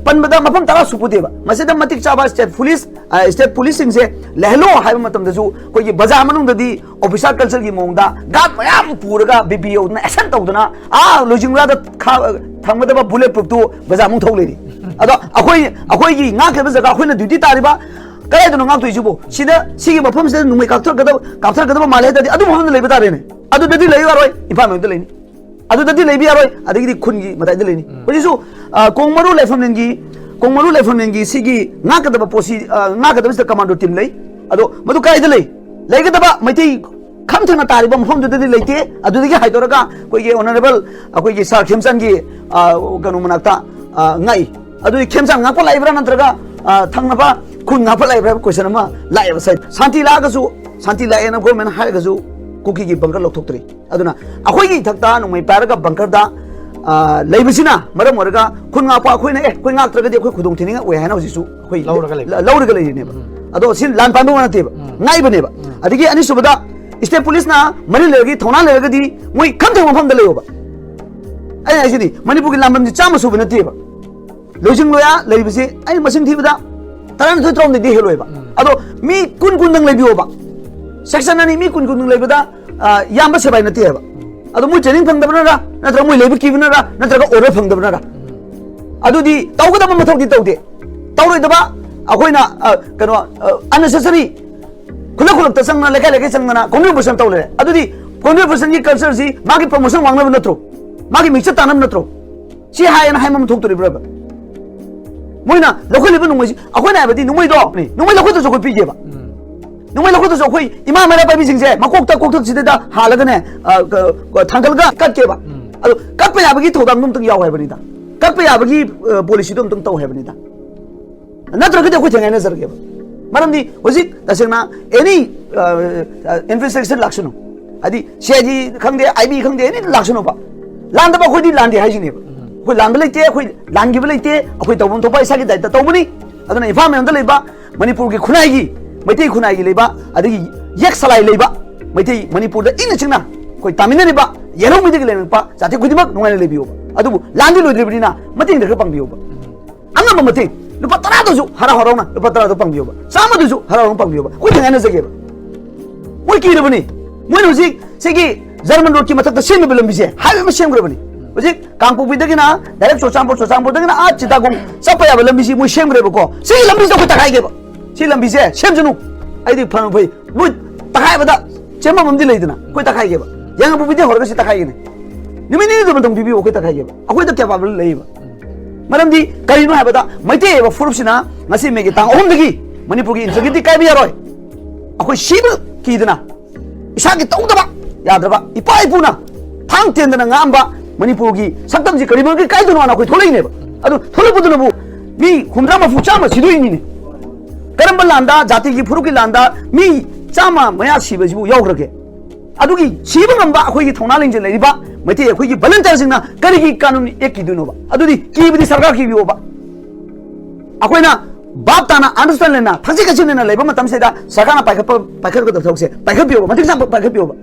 ꯄꯟꯕꯗ ꯃꯐꯝ ꯇꯔꯥ ꯁꯨꯄꯣꯠꯇꯦꯕ꯫ ꯃꯁꯤꯗ ꯃꯇꯤꯛ ꯆꯥꯕ state police, state policeꯁꯤꯡꯁꯦ ꯂꯩꯍꯜꯂꯣ ꯍꯥꯏꯕ ꯃꯇꯝꯗꯁꯨ ꯑꯩꯈꯣꯏꯒꯤ ꯕꯖꯥꯔ ꯃꯅꯨꯡꯗꯗꯤ officer cultureꯒꯤ ꯃꯑꯣꯡꯗ guard ꯃꯌꯥꯝ ꯄꯨꯔꯒ ꯕꯤ ꯄꯤ ꯌꯧꯗꯅ action ꯇꯧꯗꯅ ꯑꯥ ꯂꯣꯏꯖꯤꯡꯂꯥꯗ ꯊꯝꯒꯗꯕ bullet proofꯇꯨ ꯕꯖꯥꯔ ꯃꯅꯨꯡ ꯊꯧ ꯂꯩꯔꯤ꯫ ꯑꯗꯣ ꯑꯩꯈꯣꯏ, ꯑꯩꯈꯣꯏꯒꯤ ꯉꯥꯛꯀꯗꯕ ꯖꯒꯥ, ꯑꯩꯈꯣꯏꯅ duty ꯇꯥꯔꯤꯕ ꯀꯗꯥꯏꯗꯅꯣ ꯉꯥꯛꯇꯣꯏꯁꯤꯕꯨ? ꯁꯤꯗ, ꯁꯤꯒꯤ ꯃꯐꯝꯁꯤꯗ ꯅꯣꯡꯃꯩ ꯀꯥꯞꯊꯔꯛꯀꯗꯕ, ꯀꯥꯞꯊꯔꯛꯀꯗꯕ ꯃꯥꯜꯂꯦ ꯍꯥꯏ ꯇꯥꯔꯗꯤ ꯑꯗꯨ ꯃꯐꯝꯗ ꯂꯩꯕ ꯇꯥꯔꯦꯅꯦ꯫ ꯑꯗꯨꯗꯗꯤ ꯂꯩ ꯌꯥꯔꯣꯏ, ꯏꯝꯐꯥꯜ ꯃꯅꯨꯡꯗ ꯂꯩꯅꯤ꯫ ꯑꯗꯨꯗꯗꯤ ꯂꯩꯕ ꯌꯥꯔꯣꯏ, ꯑꯗꯒꯤꯗꯤ ꯈꯨꯟꯒꯤ ꯃꯇꯥꯏꯗ ꯂꯩꯅꯤ꯫ ꯎꯝ꯫ ꯍꯧꯖꯤꯛꯁꯨ, ꯑ, ꯀꯣꯡꯃꯔꯨ ꯂꯥꯏꯐꯝꯂꯦꯟꯒꯤ, ꯀꯣꯡꯃꯔꯨ ꯂꯥꯏꯐꯝꯂꯦꯟꯒꯤ ꯁꯤꯒꯤ ꯉꯥꯛꯀꯗꯕ ꯄꯣꯠꯁꯤ, ꯑ, ꯉꯥꯛꯀꯗꯕꯁꯤꯗ commando team ꯂꯩ꯫ ꯑꯗꯣ ꯃꯗꯨ ꯀꯥꯏꯗ ꯂꯩ? ꯂꯩꯒꯗꯕ ꯃꯩꯇꯩ ꯈꯝ ꯊꯦꯡꯅ ꯇꯥꯔꯤꯕ ꯃꯐꯝꯗꯨꯗꯗꯤ ꯂꯩꯇꯦ꯫ ꯑꯗꯨꯗꯒꯤ ꯍꯥꯏꯗꯣꯔꯒ ꯑꯩꯈꯣꯏꯒꯤ honourable ꯑꯩꯈꯣꯏꯒꯤ sir ꯈꯦꯝꯆꯥꯟꯒꯤ, ꯑ, ꯀꯩꯅꯣ ꯃꯅꯥꯛꯇ, ꯑ, ꯉꯥꯛꯏ꯫ ꯑꯗꯨꯗꯤ ꯈꯦꯝꯆꯥꯟ ꯉꯥꯛꯄ ꯂꯥꯛꯏꯕ꯭ꯔꯥ ꯅꯠꯇ꯭ꯔꯒ, ꯑ, ꯊꯪꯅꯕ ꯈꯨꯟ ꯉꯥꯛꯄ ꯂꯥꯛꯏꯕ꯭ꯔꯥ ꯍꯥꯏꯕ question ꯑꯃ ꯂꯥꯛꯑꯦꯕ ꯉꯁꯥꯏ꯫ ꯁꯥꯟꯇꯤ ꯂꯥꯛꯑꯒꯁꯨ, ꯁꯥꯟꯇꯤ ꯂꯥꯛꯑꯦꯅ government ꯍꯥꯏꯔꯒꯁꯨ ꯀꯨꯀꯤꯒꯤ bunker ꯂꯧꯊꯣꯛꯇ꯭ꯔꯤ꯫ ꯑꯗꯨꯅ ꯑꯩꯈꯣꯏꯒꯤ ꯏꯊꯛꯇ ꯅꯣꯡꯃꯩ ꯄꯥꯏꯔꯒ bunkerꯗ, ꯑ, ꯂꯩꯕꯁꯤꯅ ꯃꯔꯝ ꯑꯣꯏꯔꯒ ꯈꯨꯟ ꯉꯥꯛꯄ ꯑꯩꯈꯣꯏꯅ, "ꯑꯦ, ꯑꯩꯈꯣꯏ ꯉꯥꯛꯇ꯭ꯔꯒꯗꯤ ꯑꯩꯈꯣꯏ ꯈꯨꯗꯣꯡ ꯊꯤꯅꯤꯡꯉꯥꯏ ꯑꯣꯏ" ꯍꯥꯏꯅ ꯍꯧꯖꯤꯛꯁꯨ ꯑꯩꯈꯣꯏ ꯂꯧꯔꯒ ꯂꯩꯕ꯫ ꯂ-, ꯂꯧꯔꯒ ꯂꯩꯔꯤꯅꯦꯕ꯫ ꯎꯝ꯫ ꯑꯗꯣ ꯁꯤ ꯂꯥꯟ ꯄꯥꯟꯕ ꯋꯥ ꯅꯠꯇꯦꯕ, ꯎꯝ꯫ ꯉꯥꯛꯏꯕꯅꯦꯕ꯫ ꯎꯝ꯫ ꯑꯗꯒꯤ ꯑꯅꯤꯁꯨꯕꯗ, state policeꯅ ꯃꯔꯤ ꯂꯩꯔꯒꯗꯤ, ꯊꯧꯅꯥ ꯂꯩꯔꯒꯗꯤ ꯃꯣꯏ ꯈꯝ ꯊꯦꯡꯕ ꯃꯐꯝꯗ ꯂꯩꯌꯣꯕ꯫ ꯑꯩꯅ ꯍꯥꯏꯁꯤꯗꯤ ꯃꯅꯤꯄꯨꯔꯒꯤ ꯂꯥꯟꯕꯟꯁꯦ ꯆꯥꯝꯃ ꯁꯨꯕ ꯅꯠꯇꯦꯕ꯫ ꯂꯣꯏꯁꯤꯡ ꯂꯣꯌꯥ ꯂꯩꯕꯁꯦ ꯑꯩꯅ ꯃꯁꯤꯡ ꯊꯤꯕꯗ ꯇꯔꯥꯅꯤꯊꯣꯏ ꯇꯔꯥꯍꯨꯝꯗꯣꯏꯗꯤ ꯍꯦꯜꯂꯣꯏꯕ꯫ ꯎꯝ꯫ ꯑꯗꯣ ꯃꯤ ꯀꯨꯟ ꯀꯨꯟꯗꯪ ꯂꯩꯕꯤꯌꯣꯕ꯫ Section ꯑꯅꯤ ꯃꯤ ꯀꯨꯟ ꯀꯨꯟꯗꯪ ꯂꯩꯕꯗ, ꯑ, ꯌꯥꯝꯕ ꯁꯦꯕꯥꯏ ꯅꯠꯇꯦ ꯍꯥꯏꯕ꯫ ꯑꯗꯣ ꯃꯣꯏ training ꯐꯪꯗꯕꯅꯔ, ꯅꯠꯇ꯭ꯔꯒ ꯃꯣꯏ ꯂꯩꯕ ꯀꯤꯕꯅꯔ, ꯅꯠꯇ꯭ꯔꯒ order ꯐꯪꯗꯕꯅꯔ? ꯎꯝ꯫ ꯑꯗꯨꯗꯤ ꯇꯧꯒꯗꯕ ꯃꯊꯧꯗꯤ ꯇꯧꯗꯦ꯫ ꯇꯧꯔꯣꯏꯗꯕ ꯑꯩꯈꯣꯏꯅ, ꯑ, ꯀꯩꯅꯣ, ꯑ, unnecessary ꯈꯨꯂꯛ ꯈꯨꯂꯛꯇ ꯆꯪꯗꯅ, ꯂꯩꯀꯥꯏ ꯂꯩꯀꯥꯏ ꯆꯪꯗꯅ communal operation ꯇꯧ ꯂꯩꯔꯦ꯫ ꯑꯗꯨꯗꯤ communal operationꯒꯤ cultureꯁꯤ ꯃꯥꯒꯤ promotion ꯋꯥꯡꯅꯕ ꯅꯠꯇ꯭ꯔꯣ? ꯃꯥꯒꯤ ꯃꯤꯡꯆꯠ ꯇꯥꯅꯕ ꯅꯠꯇ꯭ꯔꯣ? ꯁꯤ ꯍꯥꯏꯌꯦꯅ ꯍꯥꯏꯕ ꯑꯃ ꯊꯣꯛꯇꯣꯔꯤꯕ꯭ꯔꯕ? ꯃꯣꯏꯅ ꯂꯧꯈꯠꯂꯤꯕ ꯅꯣꯡꯃꯩꯁꯤ, ꯑꯩꯈꯣꯏꯅ ꯍꯥꯏꯕꯗꯤ ꯅꯣꯡꯃꯩꯗꯣ, ꯅꯣꯡꯃꯩ ꯂꯧꯈꯠꯇ꯭ꯔꯁꯨ ꯑꯩꯈꯣꯏ ꯄꯤꯒꯦꯕ꯫ ꯎꯝ꯫ ꯅꯣꯡꯃꯩ ꯂꯧꯈꯠꯇ꯭ꯔꯁꯨ ꯑꯩꯈꯣꯏ ꯏꯃꯥ ꯃꯩꯔꯥ ꯄꯥꯏꯕꯤꯁꯤꯡꯁꯦ ꯃꯀꯣꯛꯇ ꯀꯣꯛꯊꯛꯁꯤꯗ ꯍꯥꯜꯂꯒꯅꯦ, ꯑ, ꯀ-, ꯀ-, ꯊꯥꯡꯒꯠꯂꯒ ꯀꯠꯀꯦꯕ꯫ ꯎꯝ꯫ ꯑꯗꯣ ꯀꯠꯄ ꯌꯥꯕꯒꯤ ꯊꯧꯗꯥꯡꯗꯣ ꯑꯝꯇꯪ ꯌꯥꯎ ꯍꯥꯏꯕꯅꯤꯗ꯫ ꯀꯠꯄ ꯌꯥꯕꯒꯤ, ꯑ, policyꯗꯣ ꯑꯝꯇꯪ ꯇꯧ ꯍꯥꯏꯕꯅꯤꯗ꯫ ꯅꯠꯇ꯭ꯔꯒꯗꯤ ꯑꯩꯈꯣꯏ ꯊꯦꯡꯅ ꯍꯥꯏꯅꯖꯔꯒꯦꯕ꯫ ꯃꯔꯝꯗꯤ ꯍꯧꯖꯤꯛ ꯇꯁꯦꯡꯅ any, ꯑ, ꯑ, infrastructure ꯂꯥꯛꯁꯅꯨ, ꯍꯥꯏꯗꯤ C I D ꯈꯪꯗꯦ, I B ꯈꯪꯗꯦ, any ꯂꯥꯛꯁꯅꯨꯕ, ꯂꯥꯟꯗꯕ ꯑꯩꯈꯣꯏꯗꯤ ꯂꯥꯟꯗꯦ ꯍꯥꯏꯁꯤꯅꯦꯕ꯫ ꯎꯝ꯫ ꯑꯩꯈꯣꯏ ꯂꯥꯟꯕ ꯂꯩꯇꯦ, ꯑꯩꯈꯣꯏ ꯂꯥꯟꯈꯤꯕ ꯂꯩꯇꯦ, ꯑꯩꯈꯣꯏ ꯇꯧꯐꯝ ꯊꯣꯛꯄ ꯏꯁꯥꯒꯤ ꯗꯥꯏꯇ ꯇꯧꯕꯅꯤ꯫ ꯑꯗꯨꯅ ꯏꯝꯐꯥꯜ ꯃꯌꯣꯟꯗ ꯂꯩꯕ ꯃꯅꯤꯄꯨꯔꯒꯤ ꯈꯨꯟꯅꯥꯏꯒꯤ, ꯃꯩꯇꯩ ꯈꯨꯟꯅꯥꯏꯒꯤ ꯂꯩꯕ, ꯑꯗꯒꯤ ꯌꯦꯛ ꯁꯂꯥꯏ ꯂꯩꯕ, ꯃꯩꯇꯩ ꯃꯅꯤꯄꯨꯔꯗ ꯏꯪꯅ ꯆꯤꯛꯅ ꯑꯩꯈꯣꯏ ꯇꯥꯃꯤꯟꯅꯔꯤꯕ ꯌꯦꯜꯍꯧꯃꯤꯗꯒꯤ ꯂꯩꯔꯛꯄ ꯖꯥꯇꯤ ꯈꯨꯗꯤꯡꯃꯛ ꯅꯨꯡꯉꯥꯏꯅ ꯂꯩꯕꯤꯌꯣꯕ꯫ ꯑꯗꯨꯕꯨ ꯂꯥꯟꯗꯤ ꯂꯣꯏꯗ꯭ꯔꯤꯕꯅꯤꯅ ꯃꯇꯦꯡꯗ ꯈꯔ ꯄꯥꯡꯕꯤꯌꯣꯕ꯫ ꯑꯉꯝꯕ ꯃꯇꯦꯡ, ꯂꯨꯄꯥ ꯇꯔꯥꯗꯁꯨ ꯍꯔꯥꯎ ꯍꯔꯥꯎꯅ ꯂꯨꯄꯥ ꯇꯔꯥꯗꯣ ꯄꯥꯡꯕꯤꯌꯣꯕ, ꯆꯥꯝꯃꯗꯁꯨ ꯍꯔꯥꯎ ꯍꯔꯥꯎꯅ ꯄꯥꯡꯕꯤꯌꯣꯕ꯫ ꯑꯩꯈꯣꯏ ꯊꯦꯡꯅ ꯍꯥꯏꯅꯖꯒꯦꯕ꯫ ꯃꯣꯏ ꯀꯤꯔꯕꯅꯤ꯫ ꯃꯣꯏꯅ ꯍꯧꯖꯤꯛ ꯁꯤꯒꯤ ꯖꯔꯃꯟ ꯔꯣꯗꯀꯤ ꯃꯊꯛꯇ ꯁꯦꯝꯃꯤꯕ ꯂꯝꯕꯤꯁꯦ, ꯍꯥꯏꯋꯦ ꯑꯃ ꯁꯦꯝꯈ꯭ꯔꯕꯅꯤ꯫ ꯍꯧꯖꯤꯛ ꯀꯥꯡꯄꯣꯛꯄꯤꯗꯒꯤꯅ ꯗꯥꯏꯔꯦꯛ ꯆꯨꯔꯆꯥꯟꯄꯨꯔ, ꯆꯨꯔꯆꯥꯟꯄꯨꯔꯗꯒꯤꯅ ꯑꯥ ꯆꯤꯇꯥꯒꯣꯡ ꯆꯠꯄ ꯌꯥꯕ ꯂꯝꯕꯤꯁꯤ ꯃꯣꯏ ꯁꯦꯝꯈ꯭ꯔꯦꯕꯀꯣ꯫ ꯁꯤꯒꯤ ꯂꯝꯕꯤꯁꯦ ꯑꯩꯈꯣꯏ ꯇꯛꯈꯥꯏꯒꯦꯕ꯫ ꯁꯤ ꯂꯝꯕꯤꯁꯦ ꯁꯦꯝꯖꯅꯨ꯫ ꯑꯩꯗꯤ ꯐꯅ ꯐꯩ꯫ ꯃꯣꯏ ꯇꯛꯈꯥꯏꯕꯗ ꯁꯦꯝꯐꯝ ꯑꯃꯗꯤ ꯂꯩꯗꯅ, ꯑꯩꯈꯣꯏ ꯇꯛꯈꯥꯏꯒꯦꯕ꯫ ꯌꯥꯏꯉꯪꯄꯣꯛꯄꯤꯗꯒꯤ ꯍꯧꯔꯒ ꯁꯤ ꯇꯛꯈꯥꯏꯒꯅꯤ꯫ ꯅꯨꯃꯤꯠ ꯅꯤꯅꯤꯗꯨ ꯃꯇꯝ ꯄꯤꯕꯤꯌꯨ, ꯑꯩꯈꯣꯏ ꯇꯛꯈꯥꯏꯒꯦꯕ꯫ ꯑꯩꯈꯣꯏꯗ capable ꯂꯩꯌꯦꯕ꯫ ꯃꯔꯝꯗꯤ ꯀꯔꯤꯅꯣ ꯍꯥꯏꯕꯗ ꯃꯩꯇꯩ ꯍꯥꯏꯕ ꯐꯨꯔꯨꯞꯁꯤꯅ ꯉꯁꯤ ꯃꯦꯒꯤ ꯇꯥꯡ ꯑꯍꯨꯝꯗꯒꯤ ꯃꯅꯤꯄꯨꯔꯒꯤ integrity ꯀꯥꯏꯕ ꯌꯥꯔꯣꯏ꯫ ꯑꯩꯈꯣꯏ ꯁꯤꯕ ꯀꯤꯗꯅ ꯏꯁꯥꯒꯤ ꯇꯧꯗꯕ ꯌꯥꯗ꯭ꯔꯕ ꯏꯄꯥ ꯏꯄꯨꯅ ꯊꯥꯡ ꯇꯦꯟꯗꯅ ꯉꯥꯛꯑꯝꯕ ꯃꯅꯤꯄꯨꯔꯒꯤ ꯁꯛꯇꯝꯁꯤ ꯀꯔꯤꯃꯔꯝꯒꯤ ꯀꯥꯏꯗꯣꯏꯅꯣ ꯍꯥꯏꯅ ꯑꯩꯈꯣꯏ ꯊꯣꯛꯂꯛꯏꯅꯦꯕ꯫ ꯑꯗꯨ ꯊꯣꯛꯂꯛꯄꯗꯨꯅꯕꯨ ꯃꯤ ꯍꯨꯝꯗ꯭ꯔꯥ ꯃꯔꯤꯐꯨ ꯆꯥꯝꯃ ꯁꯤꯗꯣꯛꯏꯅꯤꯅꯦ꯫ ꯀꯔꯝꯕ ꯂꯥꯟꯗ, ꯖꯥꯇꯤꯒꯤ ꯐꯨꯔꯨꯞꯀꯤ ꯂꯥꯟꯗ ꯃꯤ ꯆꯥꯝꯃ ꯃꯌꯥ ꯁꯤꯕꯁꯤꯕꯨ ꯌꯥꯎꯈ꯭ꯔꯒꯦ? ꯑꯗꯨꯒꯤ ꯁꯤꯕ ꯉꯝꯕ ꯑꯩꯈꯣꯏꯒꯤ ꯊꯧꯅꯥ ꯂꯤꯡꯖꯦꯜ ꯂꯩꯔꯤꯕ ꯃꯩꯇꯩ ꯑꯩꯈꯣꯏꯒꯤ volunteerꯁꯤꯡꯅ ꯀꯔꯤꯒꯤ ꯀꯥꯅꯨꯟ ꯑꯦꯛ ꯀꯤꯗꯣꯏꯅꯣꯕ? ꯑꯗꯨꯗꯤ ꯀꯤꯕꯗꯤ ꯁꯔꯀꯥꯔ ꯀꯤꯕꯤꯌꯣꯕ꯫ ꯑꯩꯈꯣꯏꯅ ꯚꯥꯞ ꯇꯥꯅ, understand ꯂꯩꯅ, ꯊꯛꯁꯤ ꯈꯥꯁꯤ ꯂꯩꯅ ꯂꯩꯕ ꯃꯇꯝꯁꯤꯗ ꯁꯔꯀꯥꯔꯅ ꯄꯥꯏꯈꯠꯄ, ꯄꯥꯏꯈꯠꯀꯗꯕ ꯊꯕꯛꯁꯦ ꯄꯥꯏꯈꯠꯄꯤꯌꯣꯕ, ꯃꯇꯤꯛ ꯆꯥꯕ ꯄꯥꯏꯈꯠꯄꯤꯌꯣꯕ꯫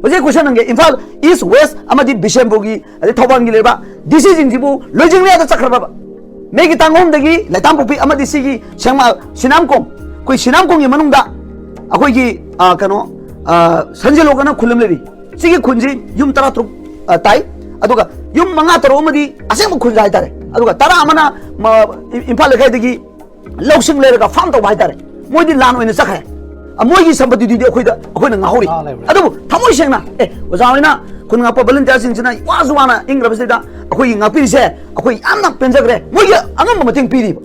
ꯍꯧꯖꯤꯛ question ꯍꯪꯒꯦ, ꯏꯝꯐꯥꯜ East, West ꯑꯃꯗꯤ ꯕꯤꯁꯦꯝꯄꯨꯔꯒꯤ, ꯑꯗꯩ ꯊꯧꯕꯥꯜꯒꯤ ꯂꯩꯔꯤꯕ DCꯁꯤꯡꯁꯤꯕꯨ ꯂꯣꯏꯖꯤꯡ ꯂꯩꯌꯥꯗ ꯆꯠꯈ꯭ꯔꯕꯕ? ꯃꯦꯒꯤ ꯇꯥꯡ ꯑꯍꯨꯝꯗꯒꯤ ꯂꯩꯇꯥꯝꯄꯣꯛꯄꯤ ꯑꯃꯗꯤ ꯁꯤꯒꯤ ꯁꯦꯡꯃꯥ-, ꯁꯤꯅꯥꯝꯀꯣꯡ, ꯑꯩꯈꯣꯏ ꯁꯤꯅꯥꯝꯀꯣꯡꯒꯤ ꯃꯅꯨꯡꯗ ꯑꯩꯈꯣꯏꯒꯤ, ꯑ, ꯀꯩꯅꯣ, ꯑ, ꯁꯟꯖꯦꯂꯣꯛ ꯑꯅ ꯈꯨꯜ ꯑꯃ ꯂꯩꯔꯤ꯫ ꯁꯤꯒꯤ ꯈꯨꯟꯁꯤ ꯌꯨꯝ ꯇꯔꯥꯇꯔꯨꯛ, ꯑ, ꯇꯥꯏ꯫ ꯑꯗꯨꯒ ꯌꯨꯝ ꯃꯉꯥ ꯇꯔꯨꯛ ꯑꯃꯗꯤ ꯑꯁꯦꯡꯕ ꯈꯨꯟꯖꯥ ꯍꯥꯏꯇꯥꯔꯦ꯫ ꯑꯗꯨꯒ ꯇꯔꯥ ꯑꯃꯅ, ꯃ-, ꯏꯝꯐꯥꯜ ꯂꯩꯀꯥꯏꯗꯒꯤ ꯂꯧꯁꯤꯡ ꯂꯩꯔꯒ farm ꯇꯧꯕ ꯍꯥꯏꯇꯥꯔꯦ꯫ ꯃꯣꯏꯗꯤ ꯂꯥꯟ ꯑꯣꯏꯅ ꯆꯠꯈ꯭ꯔꯦ꯫ ꯑ, ꯃꯣꯏꯒꯤ ꯁꯝꯄꯇꯤꯗꯨꯗꯤ ꯑꯩꯈꯣꯏꯗ, ꯑꯩꯈꯣꯏꯅ ꯉꯥꯍꯧꯔꯤ꯫ ꯑꯥ, ꯂꯩꯕ꯭ꯔꯥ? ꯑꯗꯨꯕꯨ ꯊꯃꯣꯏ ꯁꯦꯡꯅ, ꯑꯦ, ꯑꯣꯖꯥ ꯍꯣꯏꯅ ꯈꯨꯟ ꯉꯥꯛꯄ volunteerꯁꯤꯡꯁꯤꯅ ꯋꯥꯁꯨ ꯋꯥꯅ ꯏꯪꯈ꯭ꯔꯕꯁꯤꯗ ꯑꯩꯈꯣꯏꯒꯤ ꯉꯥꯛꯄꯤꯔꯤꯁꯦ, ꯑꯩꯈꯣꯏ ꯌꯥꯝꯅ ꯄꯦꯟꯖꯈ꯭ꯔꯦ꯫ ꯃꯣꯏꯒꯤ ꯑꯉꯝꯕ ꯃꯇꯦꯡ ꯄꯤꯔꯤꯕ꯫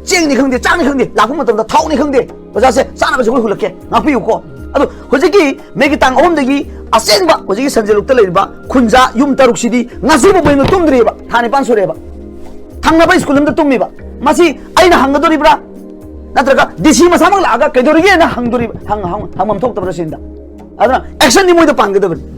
ꯆꯦꯡꯅꯤ ꯈꯪꯗꯦ, ꯆꯥꯛꯅꯤ ꯈꯪꯗꯦ, ꯂꯥꯛꯄ ꯃꯇꯝꯗ ꯊꯥꯎꯅꯤ ꯈꯪꯗꯦ, ꯑꯣꯖꯥꯁꯦ ꯆꯥꯅꯕꯁꯦ ꯑꯩꯈꯣꯏ ꯍꯨꯜꯂꯛꯀꯦ, ꯉꯥꯛꯄꯤꯌꯨꯀꯣ꯫ ꯑꯗꯣ ꯍꯧꯖꯤꯛꯀꯤ ꯃꯦꯒꯤ ꯇꯥꯡ ꯑꯍꯨꯝꯗꯒꯤ ꯑꯁꯦꯡꯕ ꯍꯧꯖꯤꯛꯀꯤ ꯁꯟꯖꯦꯂꯨꯛꯇ ꯂꯩꯔꯤꯕ ꯈꯨꯟꯖꯥ ꯌꯨꯝ ꯇꯔꯨꯛꯁꯤꯗꯤ ꯉꯁꯤꯕꯨ ꯃꯌꯨꯝꯗ ꯇꯨꯝꯗ꯭ꯔꯤꯕ, ꯊꯥ ꯅꯤꯄꯥꯟ ꯁꯨꯔꯦꯕ꯫ ꯊꯪꯅꯕ ꯁ꯭ꯀꯨꯜ ꯑꯃꯗ ꯇꯨꯝꯃꯤꯕ꯫ ꯃꯁꯤ ꯑꯩꯅ ꯍꯪꯒꯗꯧꯔꯤꯕ꯭ꯔꯥ? ꯅꯠꯇ꯭ꯔꯒ DC ꯃꯁꯥꯃꯛ ꯂꯥꯛꯑꯒ ꯀꯩꯗꯧꯔꯤꯒꯦꯅ ꯍꯪꯗꯣꯔꯤꯕ, ꯍꯪ-, ꯍꯪ-, ꯍꯪꯐꯝ ꯊꯣꯛꯇꯕ꯭ꯔꯥ ꯁꯤꯗ? ꯑꯗꯨꯅ actionꯗꯤ ꯃꯣꯏꯗ ꯄꯥꯟꯒꯗꯕꯅꯤ꯫